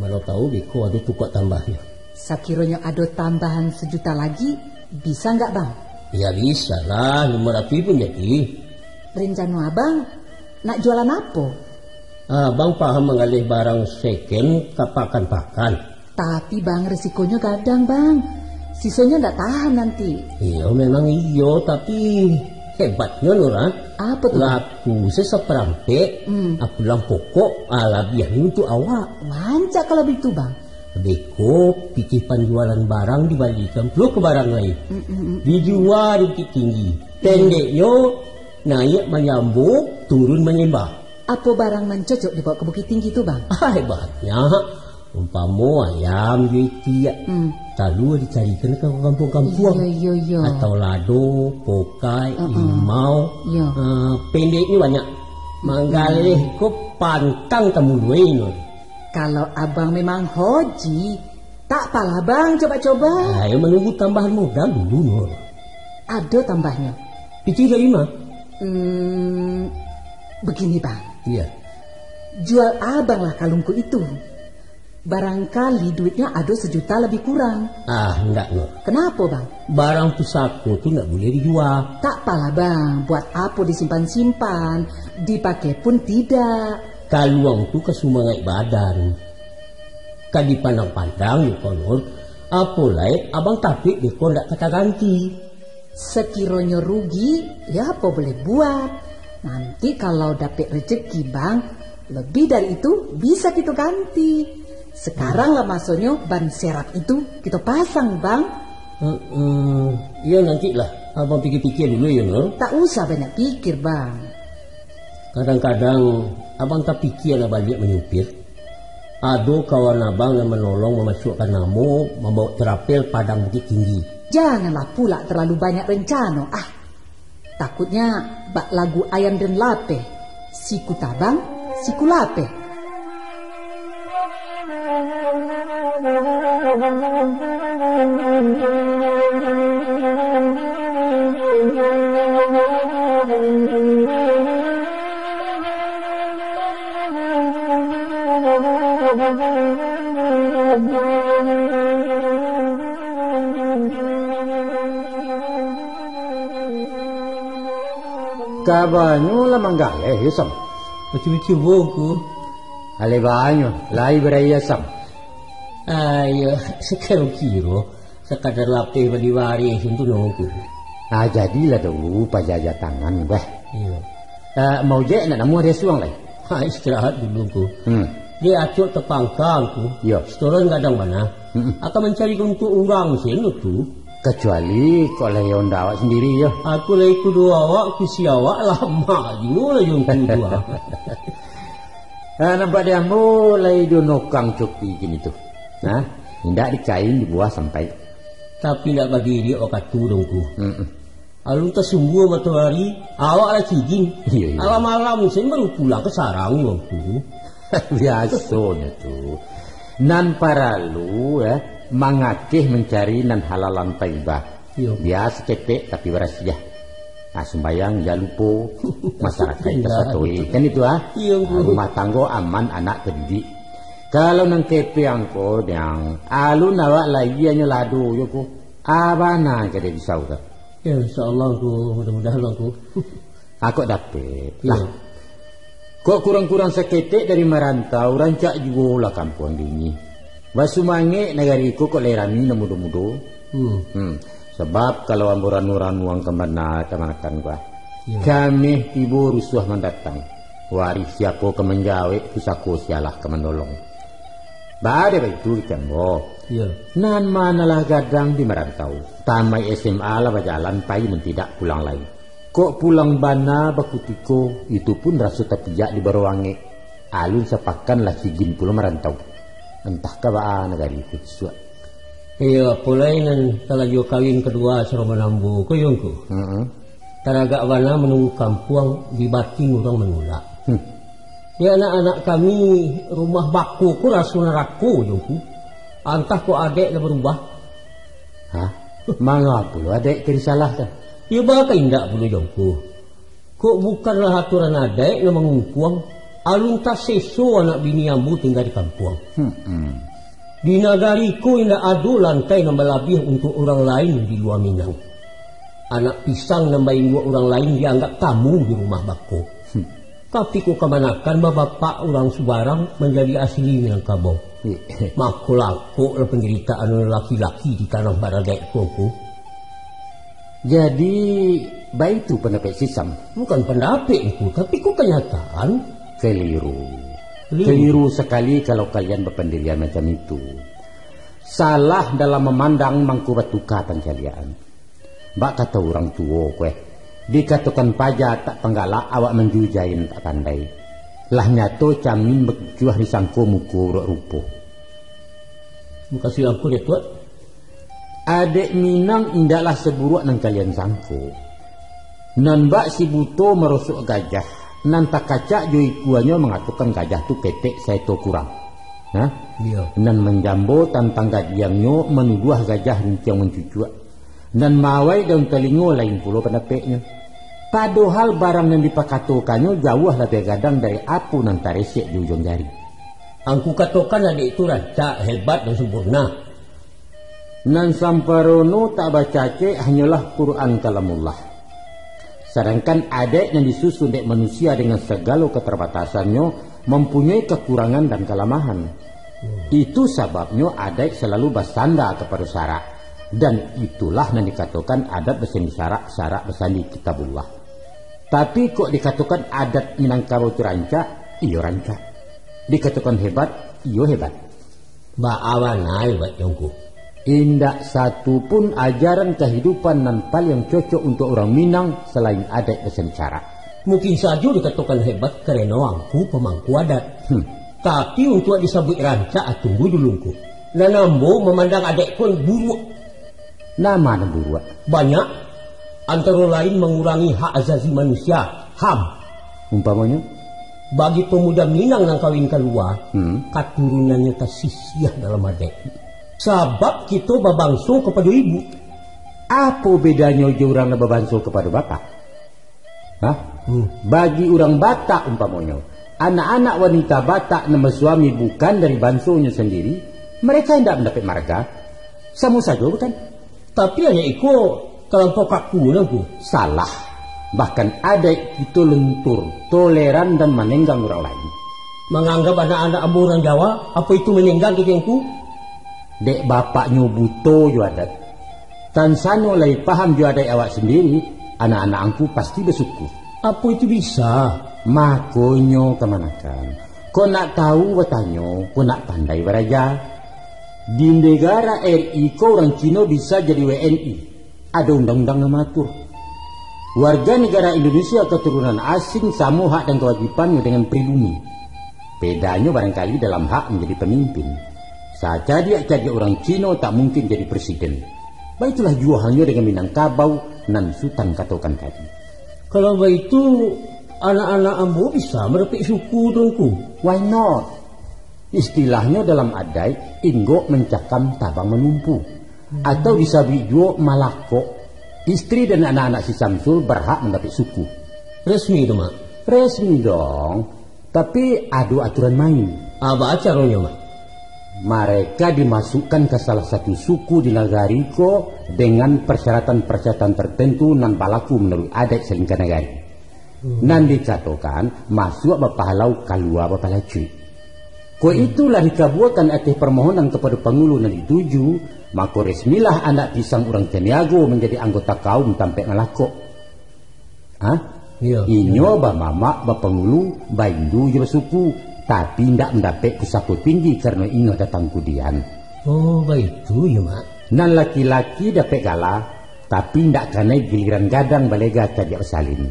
Mano tahu beko ado tukok tambahnyo. Sakironyo ado tambahan sejuta lagi, bisa nggak, Bang? Ya, bisa lah, limo ratuih pun jadi. Rencana abang nak jualan apo? Ah, abang paham manggaleh barang second ka pakan-pakan. Tapi, Bang, risikonyo gadang, Bang. Sisonyo ndak tahan nanti. Iyo, memang iyo, tapi hebatnyo, Nur, ah. Apo tu, Bang? Laku se saparampek, Hmm. ah, pulang pokok, ah, labiahnyo untuk awak. Rancak kalau begitu, Bang. Beko, pitih panjualan barang dibalikan pulo ka barang lain. Mm, mm, mm. Dijua di Bukittinggi. Pendeknyo, naiak manyambo, turun manyembah. Apo barang nan cocok dibawa ka Bukittinggi tu, Bang? Ai, banyak. Umpamo ayam jo itiak, Hmm. talua dicarikan ka kampuang-kampuang. Iyo, iyo, iyo. Atau lado, pokai, Heeh. limau. Iyo. Ah, pendeknyo banyak. Manggaleh ko pantang tamuloi, Nur. Kalau abang memang hoji, tak apalah, Bang, coba-coba. Ayo manunggu tambahan modal dulu, Nur. Ado tambahnyo. Pitih dari ma? Hmm, begini, Bang. Iya. Jual abang lah kalungku itu. Barangkali duitnya ado sejuta lebih kurang. Ah, ndak, Nur. Kenapa, Bang? Barang pusako tu ndak boleh dijua. Tak apalah, Bang. Buat apo disimpan-simpan? Dipakai pun tidak. Kaluang tu ka sumangaik badan. Ka dipandang-pandang yo ko, Nur. Apo lai, abang takuik beko ndak ka taganti. Sekironyo rugi, yo apo boleh buat. Nanti kalau dapek rezeki, Bang, lebih dari itu bisa kito ganti. Sekarang lah masonyo ban serap itu kito pasang, Bang. Heeh. Iyo, nantilah. Abang pikir-pikir dulu yo, Nur. Tak usah banyak pikir, Bang. Kadang-kadang abang tapikia lah baliak manyupir. Ado kawan abang nan manolong mamasuakkan namo, mambaok trapel Padang Bukittinggi. Janganlah pula terlalu banyak rencano, ah. Takutnya bak lagu Ayam den Lapeh, siku tabang, siku lapeh. Kabanyo lah manggaleh, yo, Sam? Bacubo-cubo, Ngku. Alai banyo, lai baraiya, Sam. Ayo, sakiro-kiro, sakadar lapeh bali wareh tu, Ngku. Ah, jadilah dulu pajaja tangan, bah. Iyo. Ah, mau je nak namuah dia suang lai? Ha, istirahat dulu, Ngku. Hmm. Dia acok tapangka, Ngku. Iyo. Setoran gadang bana. Mm-mm. Akan mancari untuak urang sen tu. Kacuali kok lai onda awak sandiri, yo. Aku lai kudo awak, kusi awak lamak juo lah jo Ngku tu, ah. Ah, nampak di ambo lai do nokang coki kini tu. Nah, indak dikain dibuah sampai. Tapi ndak bagiriak wakatu doh, Ngku. Mm-mm. Alun tasumbua matoari, awak lah ciding. Iyo, iyo. Alam-alam sen baru pulang ka sarang, Ngku. Biasonyo tu. Nan paralu, eh, mangakeh mancari nan halalan taibah. Iyo. Biaso ketek tapi barasiah. Nah, sumbayang jan lupo, masyarakat Iyo. tasatoi. Kan itu, ah? Iyo, Ngku. Nah, rumah tanggo aman, anak tadidik. Kalau nan ketek angko, dang, alun awak lai hanyo lado, yo ko. Abana ka dia risau tu. Ya, insyaallah, Ngku. Mudah-mudahan lah, Ngku. Akok dapek. Iyo. Lah. Kok kurang-kurang saketek dari marantau, rancak juo lah kampuang dini. Basumangek nagari ko kok lai rami nan mudo-mudo. Hmm. Hmm. Sebab kalau ambo ranu-ranuang ka mana, ka manakan ko, ah. Iyo. Kameh tibo rusuah mandatang. Warih siapo ka manjawek, pusako sialah ka manolong. Baa dek baitu, Kang Ambo? Iyo. Nan manolah gadang di marantau, tamaik S M A lah bajalan, pai nan tidak pulang lai. Kok pulang bana bakutiko, itu pun raso tapiak di baro angek. Alun sapakan lah sijin pulo marantau. Antah ka baa nagari ko isuak. Iyo, apo lai nan talajo kawin kaduo saraman ambo ko, Yongku? Heeh. Taragak bana manunggu kampuang, di batin urang manulak. Hmm. Di anak-anak kami, rumah bako ko raso narako, Yongku. Antah kok adaik lah barubah. Hah? Manga pulo adaik ka disalahkan? Iyo, baa ka indak pulo, Yongku. Kok bukanlah aturan adaik nan mangungkuang, alun taseso anak bini ambo tingga di kampuang. Hmm. Di nagari ko indak ado lantai nan balabiah untuak urang lain di lua Minang. Anak pisang nan bainduak urang lain dianggap tamu di rumah bako. Hmm. Tapi kok kamanakan babapak urang subarang manjadi asli Minangkabau. Ih. Mako langkoklah pandiritaan laki-laki di tanah baradaik ko, Ngku. Jadi, baitu pandapek Sisam? Bukan pandapek, Ngku, tapi ko kanyataan. Keliru. Keliru. Keliru sakali kalau kalian bapandirian macam itu. Salah dalam mamandang mangko batuka pancaliakan. Bak kato urang tuo ko, eh, dikatokan paja tak panggalak, awak manjujai nan tak pandai. Lah nyato camin bakicuah disangko muko buruak rupo. Mukasuik angku, Datuak? Adaik Minang indaklah saburuak nan kalian sangko. Nan bak si buto marosok gajah, nan takacak jo ikuanyo mangatokan gajah tu ketek saeto kurang. Nah, iyo. Nan manjambo tantang gadiangnyo manuduah gajah rintiang mancucuak. Nan maawai daun talingo lain pulo pandapeknyo. Padohal barang nan dipakatokannyo jauah labiah gadang dari apo nan taresek di ujuang jari. Angku katokan adaik tu rancak, hebat, dan sampurna. Nan samparono tak bacacek hanyolah Quran Kalamullah. Sadangkan adaik nan disusun dek manusia dengan sagalo katarbatasannyo mampunyoi kakurangan dan kalamahan. Itu sababnyo adaik salalu basanda kapado sarak, dan itulah nan dikatokan adat basandi sarak, sarak basandi Kitabullah. Tapi kok dikatokan adat Minangkabau tu rancak, iyo rancak. Dikatokan hebat, iyo hebat. Baa bana hebatnyo, Ngku? Indak satu pun ajaran kahidupan nan paliang cocok untuak urang Minang salain adaik basandi sarak. Mungkin sajo dikatokan hebat karano angku pamangku adat. Hmm. Tapi untuak disabuik rancak, tunggu dulu, Ngku. Nan ambo mamandang adaik ko buruak. Nan ma nan buruak? Banyak. Antaro lain mangurangi hak azazi manusia, HAM. Umpamonyo? Bagi pamuda Minang nan kawin kalua, hmm, katurunannyo tasisiah dalam adaik. Sabab kito babanso kapado ibu. Apo bedanyo jo urang nan babanso kapado bapak? Hah? Hmm. Bagi urang Batak umpamonyo, anak-anak wanita Batak nan basuami bukan dari bansonyo sandiri, mereka indak mandapek marga. Samo sajo, bukan? Tapi adaik iko talampau kaku, Ngku. Salah. Bahkan adaik kito lentur, toleran, dan manenggang urang lain. Manganggap anak-anak ambo urang Jawa, apo itu manenggang, Ngku? Dek bapaknyo buto jo adat. Tan sano lai paham jo adaik awak sandiri, anak-anak angku pasti basuku. Apo itu bisa? Makonyo kamanakan. Kok nak tahu batanyo, kok nak pandai baraja. Di negara R I ko urang Cino bisa jadi W N I. Ado undang-undang nan maatur. Warga negara Indonesia katurunan asing samo hak dan kawajibannyo dengan pribumi. Bedanyo barangkali dalam hak manjadi pamimpin. Sacadiak-cadiak urang Cino tak mungkin jadi presiden. Baitulah juo halnyo dengan Minangkabau nan Sutan katokan tadi. Kalau baitu, anak-anak ambo bisa mandapek suku tu, Ngku? Why not? Istilahnyo dalam adaik, inggok mancakam, tabang manumpu. Atau disabuik juo malakok, istri dan anak-anak si Samsul barhak mandapek suku. Resmi tu, Mak? Resmi dong. Tapi ado aturan main. Apo caronyo, Mak? Mareka dimasukkan ka salah satu suku di nagari ko dengan parsyaratan-parsyaratan tartantu nan balaku manuruik adaik salingka nagari. Hmm. Nan dikatokan, masuak bapahalau, kalua bapalacuik. Ko itulah dikabuakan ateh parmohonan kapado pangulu nan dituju, mako resmilah anak pisang urang Caniago manjadi anggota kaum tampek malakok. Hah? Iyo, inyo iyo. Bamamak, bapangulu, baindu jo basuku, tapi indak mandapek pusako tinggi karano inyo datang kudian. Oh, baitu yo, Mak. Nan laki-laki dapek gala, tapi indak kanai giliran gadang balega cadiak basalin.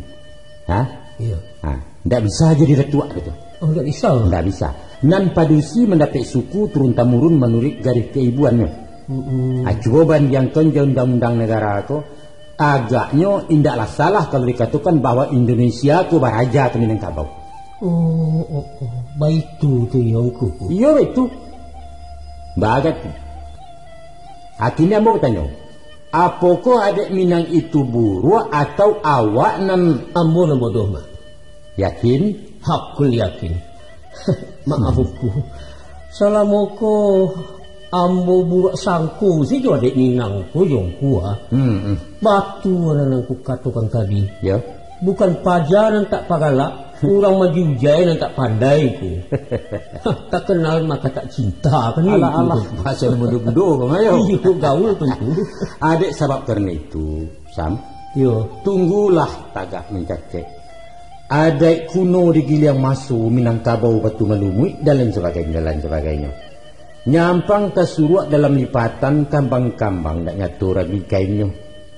Ha? Iyo. Ha, indak bisa jadi datuak tu. Oh, indak bisa. Indak bisa. Nan padusi mandapek suku turun-tamurun manuruik garih kaibuannyo. Mm-mm. Ha, cubo bandiangkan jo undang-undang nagara ko, agaknyo indaklah salah kalau dikatokan bahwa Indonesia ko baraja ka Minangkabau. Oh, oh, oh. Baitu tu, Iyo Angku. Iyo, baitu. Bagak tu. Akinyo ambo batanyo, apokoh adaik Minang itu buruak atau awak nan... Ambo nan bodoh, Mak. Yakin? Hakul yakin. Maaf, Angku. Salamo ko ambo buruak sangko sajo adaik Minang ko, yo Angku, ah. Hmm, hmm. Batua nan Angku katokan tadi. Yo. Bukan paja nan tak pagalak, urang majuijai nan tak pandai ko. Takenal maka tak cinta, kan? Alah, itu, alah, kan? Bahaso mudo-mudo, Bang, ayo. Iyo, gaul tu, Angku. Adaik sabab karano itu, Sam. Yo. Tunggulah tagak mancakek. Adaik kuno digiliang maso, Minangkabau batu malumuik, dan lain sabagainyo, dan lain sabagainyo. Nyampang tasuruak dalam lipatan, kambang-kambang ndak nyato ragi kainnyo.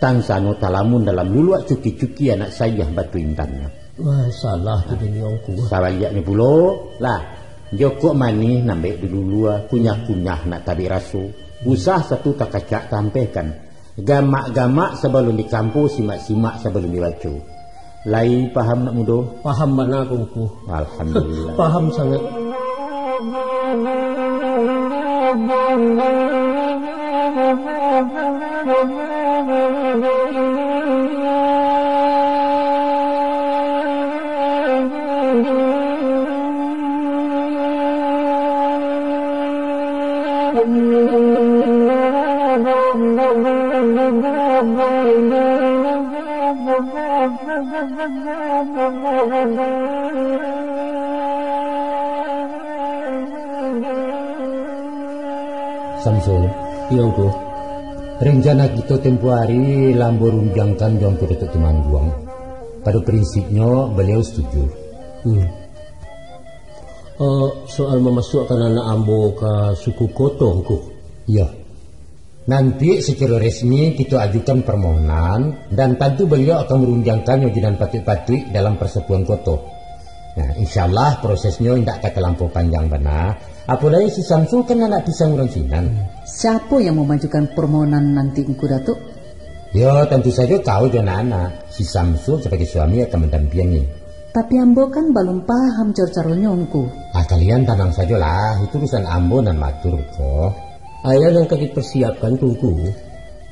Tansano talamun dalam luluak, cuki-cuki anak sayah batu intannyo. Wah, salah tu, Dini Angku. Sabaliaknyo pulo, lah, jokok manih nambek dilulua, kunyah-kunyah nak tabik raso. Usah satu takacak tampehkan. Gamak-gamak sabalun dikampo, simak-simak sabalun dibaco. Lai paham, nak mudo? Paham bana, Angku. Alhamdulillah. Paham sangaik. Samsul. Iyo, Angku. Rencana kito tempo ari lah ambo rundiangkan jo Angku Datuak Tumangguang. Pado prinsipnyo, baliau setuju. Hmm. Eh, soal mamasuakkan anak ambo ka suku Koto, Angku. Iyo. Nanti sacaro resmi kito ajukan parmohonan, dan tantu baliau akan marundiangkannyo jo nan patuik-patuik dalam parsatuan Koto. Nah, insyaallah prosesnyo indak ka talampau panjang bana. Apo lai si Samsul kan anak pisang urang sinan. Siapo yang mamajukan parmohonan nanti, Angku Datuak? Yo, tantu sajo kau jo anak-anak. Si Samsul sabagai suami akan mandampingi. Tapi ambo kan balun paham caro-caronyo, Angku. Ah, kalian tanang sajolah, itu urusan ambo nan maatur ko. Ayo nan ka diparsiapkan tu, Angku.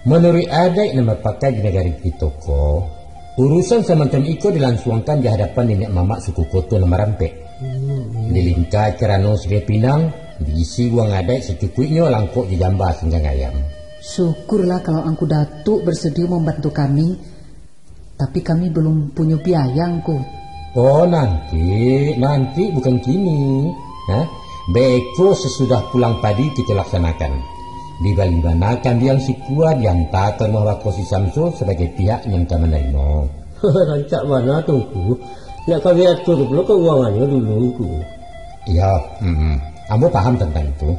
Manuruik adaik nan bapakai di nagari kito ko, urusan samacam iko dilansuangkan di hadapan niniak mamak suku Koto nan marampek. Hmm, iyo. Dilingka carano Sungai Pinang, diisi uang adaik sacukuiknyo, langkok jo jamba singgang ayam. Syukurlah kalau Angku Datuak bersedia membantu kami. Tapi kami balun punyo biaya, Angku. Oh, nanti, nanti, bukan kini. Ha? Beko sasudah pulang padi kito laksanakan. Dibali bana kambiang sikua, dianta ka rumah bako si Samsul sabagai pihak nan ka manarimo. Rancak bana tu, Angku. Nak kami atur pulo kaungannyo dulu, Angku. Iyo, mm-mm. Ambo paham tantang itu.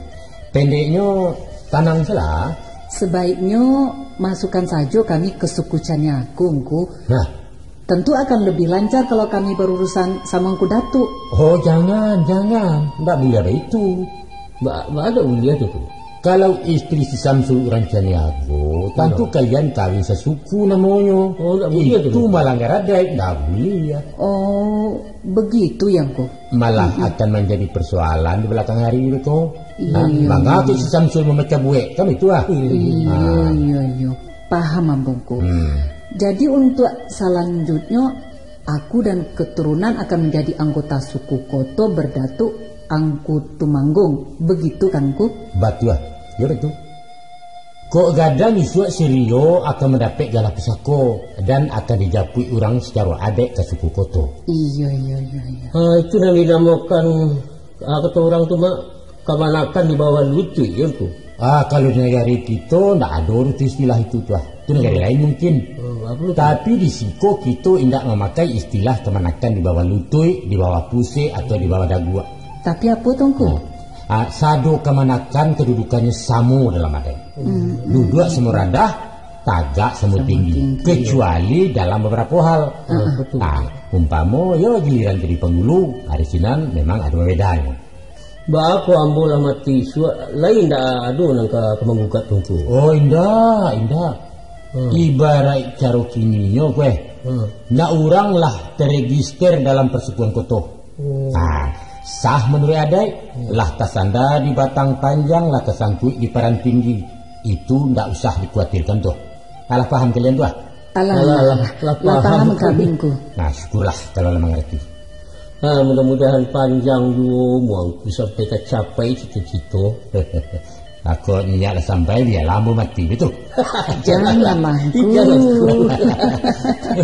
Pendeknyo, tanang sajolah. Sabaiknyo, masukan sajo kami ka suku Caniago, Angku. Nah. Tantu akan labiah lancar kalau kami barurusan samo Angku Datuak. Oh, jangan, jangan. Ndak buliah baitu. Ba-, ba-, ndak buliah tu, Angku. Kalau istri si Samsul urang Caniago, tantu kalian kawin sasuku namonyo. Oh, ndak buliah tu, Angku. Itu malanggar adaik, ndak buliah. Oh, begitu yo, Angku. Malah akan manjadi parsoalan di balakang ari ko. Iyo, iyo. Manga tu si Samsul mamacah buek, kan itu ah. Iyo, iyo, iyo. Paham ambo, Angku. Hmm. Jadi, untuak salanjutnyo, aku dan keturunan akan manjadi anggota suku Koto berdatuak Angku Tumanggung. Begitu kan, Angku? Batua. Yo, batua. Kok gadang isuak si Rio akan mandapek galah pusako dan akan dijapuik urang sacaro adaik ka suku Koto. Iyo, iyo, iyo, iyo. Ha, itu nan dinamokan, ha, kato urang tu, Mak, kamanakan di bawah lutuik, yo, Angku. Ah, kalau di nagari kito, ndak ado tu istilah itu tu, ah. Tu nagari lain mungkin. Oh, apo tu? Tapi di siko kito indak mamakai istilah kamanakan di bawah lutuik, di bawah pusek, atau di bawah dagu. Tapi apo tu, Ngku? Nah, ah, sado kamanakan kadudukannyo samo dalam adaik. Hmm. Duduak samo randah, tagak samo tinggi. Kecuali dalam babarapo hal. Ah, betul. Nah, umpamo, yo giliran jadi pangulu, ari sinan memang ado babedanyo. Baa kok ambo lah mati, suak lai indak ado nan ka, ka manggugat tu, Ngku? Oh, indak, indak. Hmm. Ibaraik caro kininyo, kueh. Hmm. Ndak urang lah teregister dalam parsukuan koto. Oh. Ah, sah manuruik adaik, hmm, lah tasanda di batang panjang, lah tasangkuik di paran tinggi. Itu ndak usah dikuatirkan tu. Alah paham kalian tu, ah? Alah, alah, alah, lah paham kami, Ngku. Nah, syukurlah kalau lah mangarati. Ha, mudah-mudahan panjang juo umua Ngku sampai tacapai cito-cito. Ako nyo lah sampai, bialah ambo mati, betul? Janganlah, Ngku. Jangan.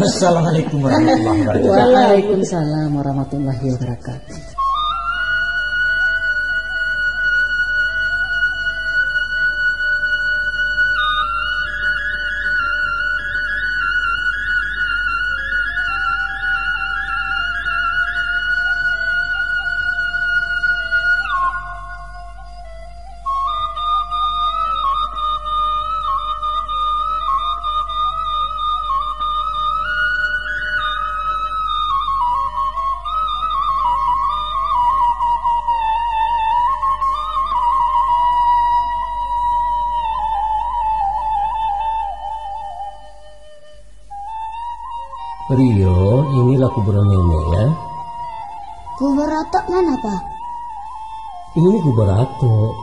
Assalamualaikum warahmatullahi wabarakatuh. Waalaikumsalam warahmatullahi wabarakatuh. Rio, inilah kuburan nenek, ya. Kubur Atok mana, Pa? Ini kubur Atok.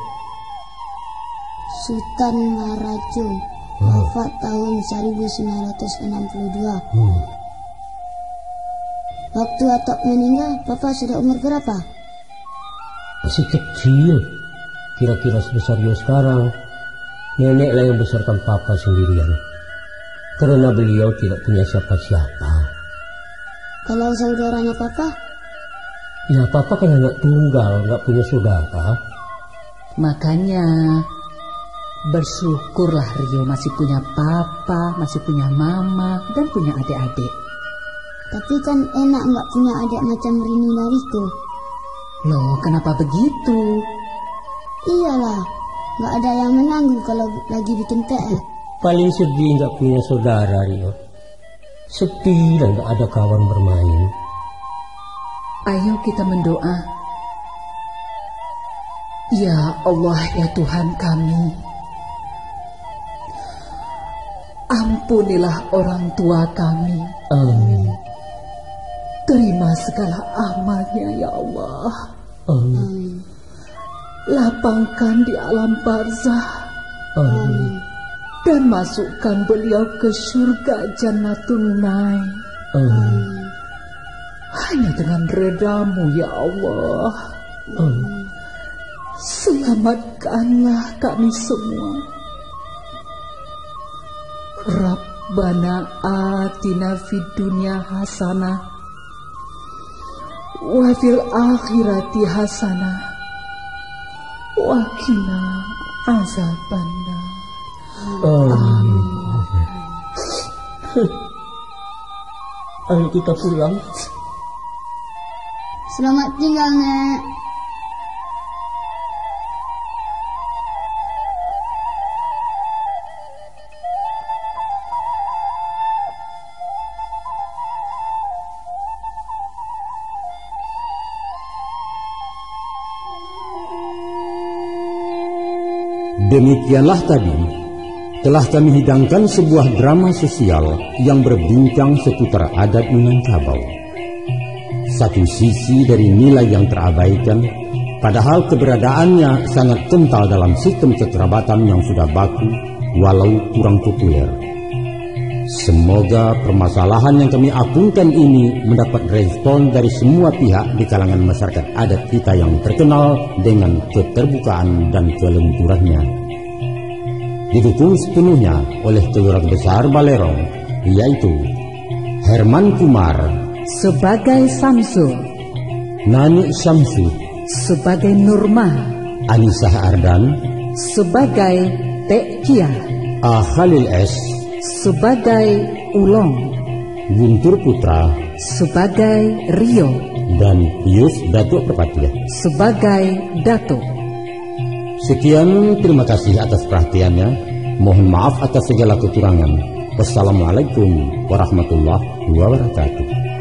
Sutan Maharajo, hmm, wafat tahun seribu sembilan ratus enam puluh dua. Hmm. Waktu Atok meninggal, Papa sudah umur berapa? Masih kecil, kira-kira sebesar Rio sekarang. Nenek lah yang besarkan Papa sendirian, karena beliau tidak punya siapa-siapa. Kalau saudaranya Papa? Ya, Papa kan anak tunggal, nggak punya saudara. Makanya, bersyukurlah Rio masih punya Papa, masih punya Mama, dan punya adik-adik. Tapi kan enak nggak punya adik macam Rini dan Riko. Loh, kenapa begitu? Iyalah, nggak ada yang mengganggu kalau lagi bikin P R. Paling sedih nggak punya saudara, Rio. Sepi dan nggak ada kawan bermain. Ayo kita mendoa. Ya Allah, ya Tuhan kami, ampunilah orang tua kami. Amin. Terima segala amalnya, ya Allah. Amin. Lapangkan di alam barzah. Amin. Dan masukkan beliau ke surga Jannatun Naim. Amin. Hanya dengan redamu, ya Allah. Amin. Selamatkanlah kami semua. Rabbana atina fid dunya hasanah, wa fil akhirati hasanah, wa qina azabannar. Amin. Ayo kita pulang. Selamat tinggal, Nek. Demikianlah tadi, telah kami hidangkan sebuah drama sosial yang berbincang seputar adat Minangkabau. Satu sisi dari nilai yang terabaikan, padahal keberadaannya sangat kental dalam sistem kekerabatan yang sudah baku, walau kurang populer. Semoga permasalahan yang kami apungkan ini mendapat respon dari semua pihak di kalangan masyarakat adat kita yang terkenal dengan keterbukaan dan kelenturannya. Didukung sepenuhnya oleh Keluarga Besar Balerong, yaitu Herman Kumar sebagai Samsul, Nani Samsu sebagai Nurma, Anisah Ardan Sabagai Tek Kiah. A Khalil S. Sabagai Ulong. Guntur Putra. Sabagai Rio. Dan Yus Datuk Perpatiah. Sabagai Datuk. Sekian, terima kasih atas perhatiannya. Mohon maaf atas segala kekurangan. Wassalamualaikum warahmatullahi wabarakatuh.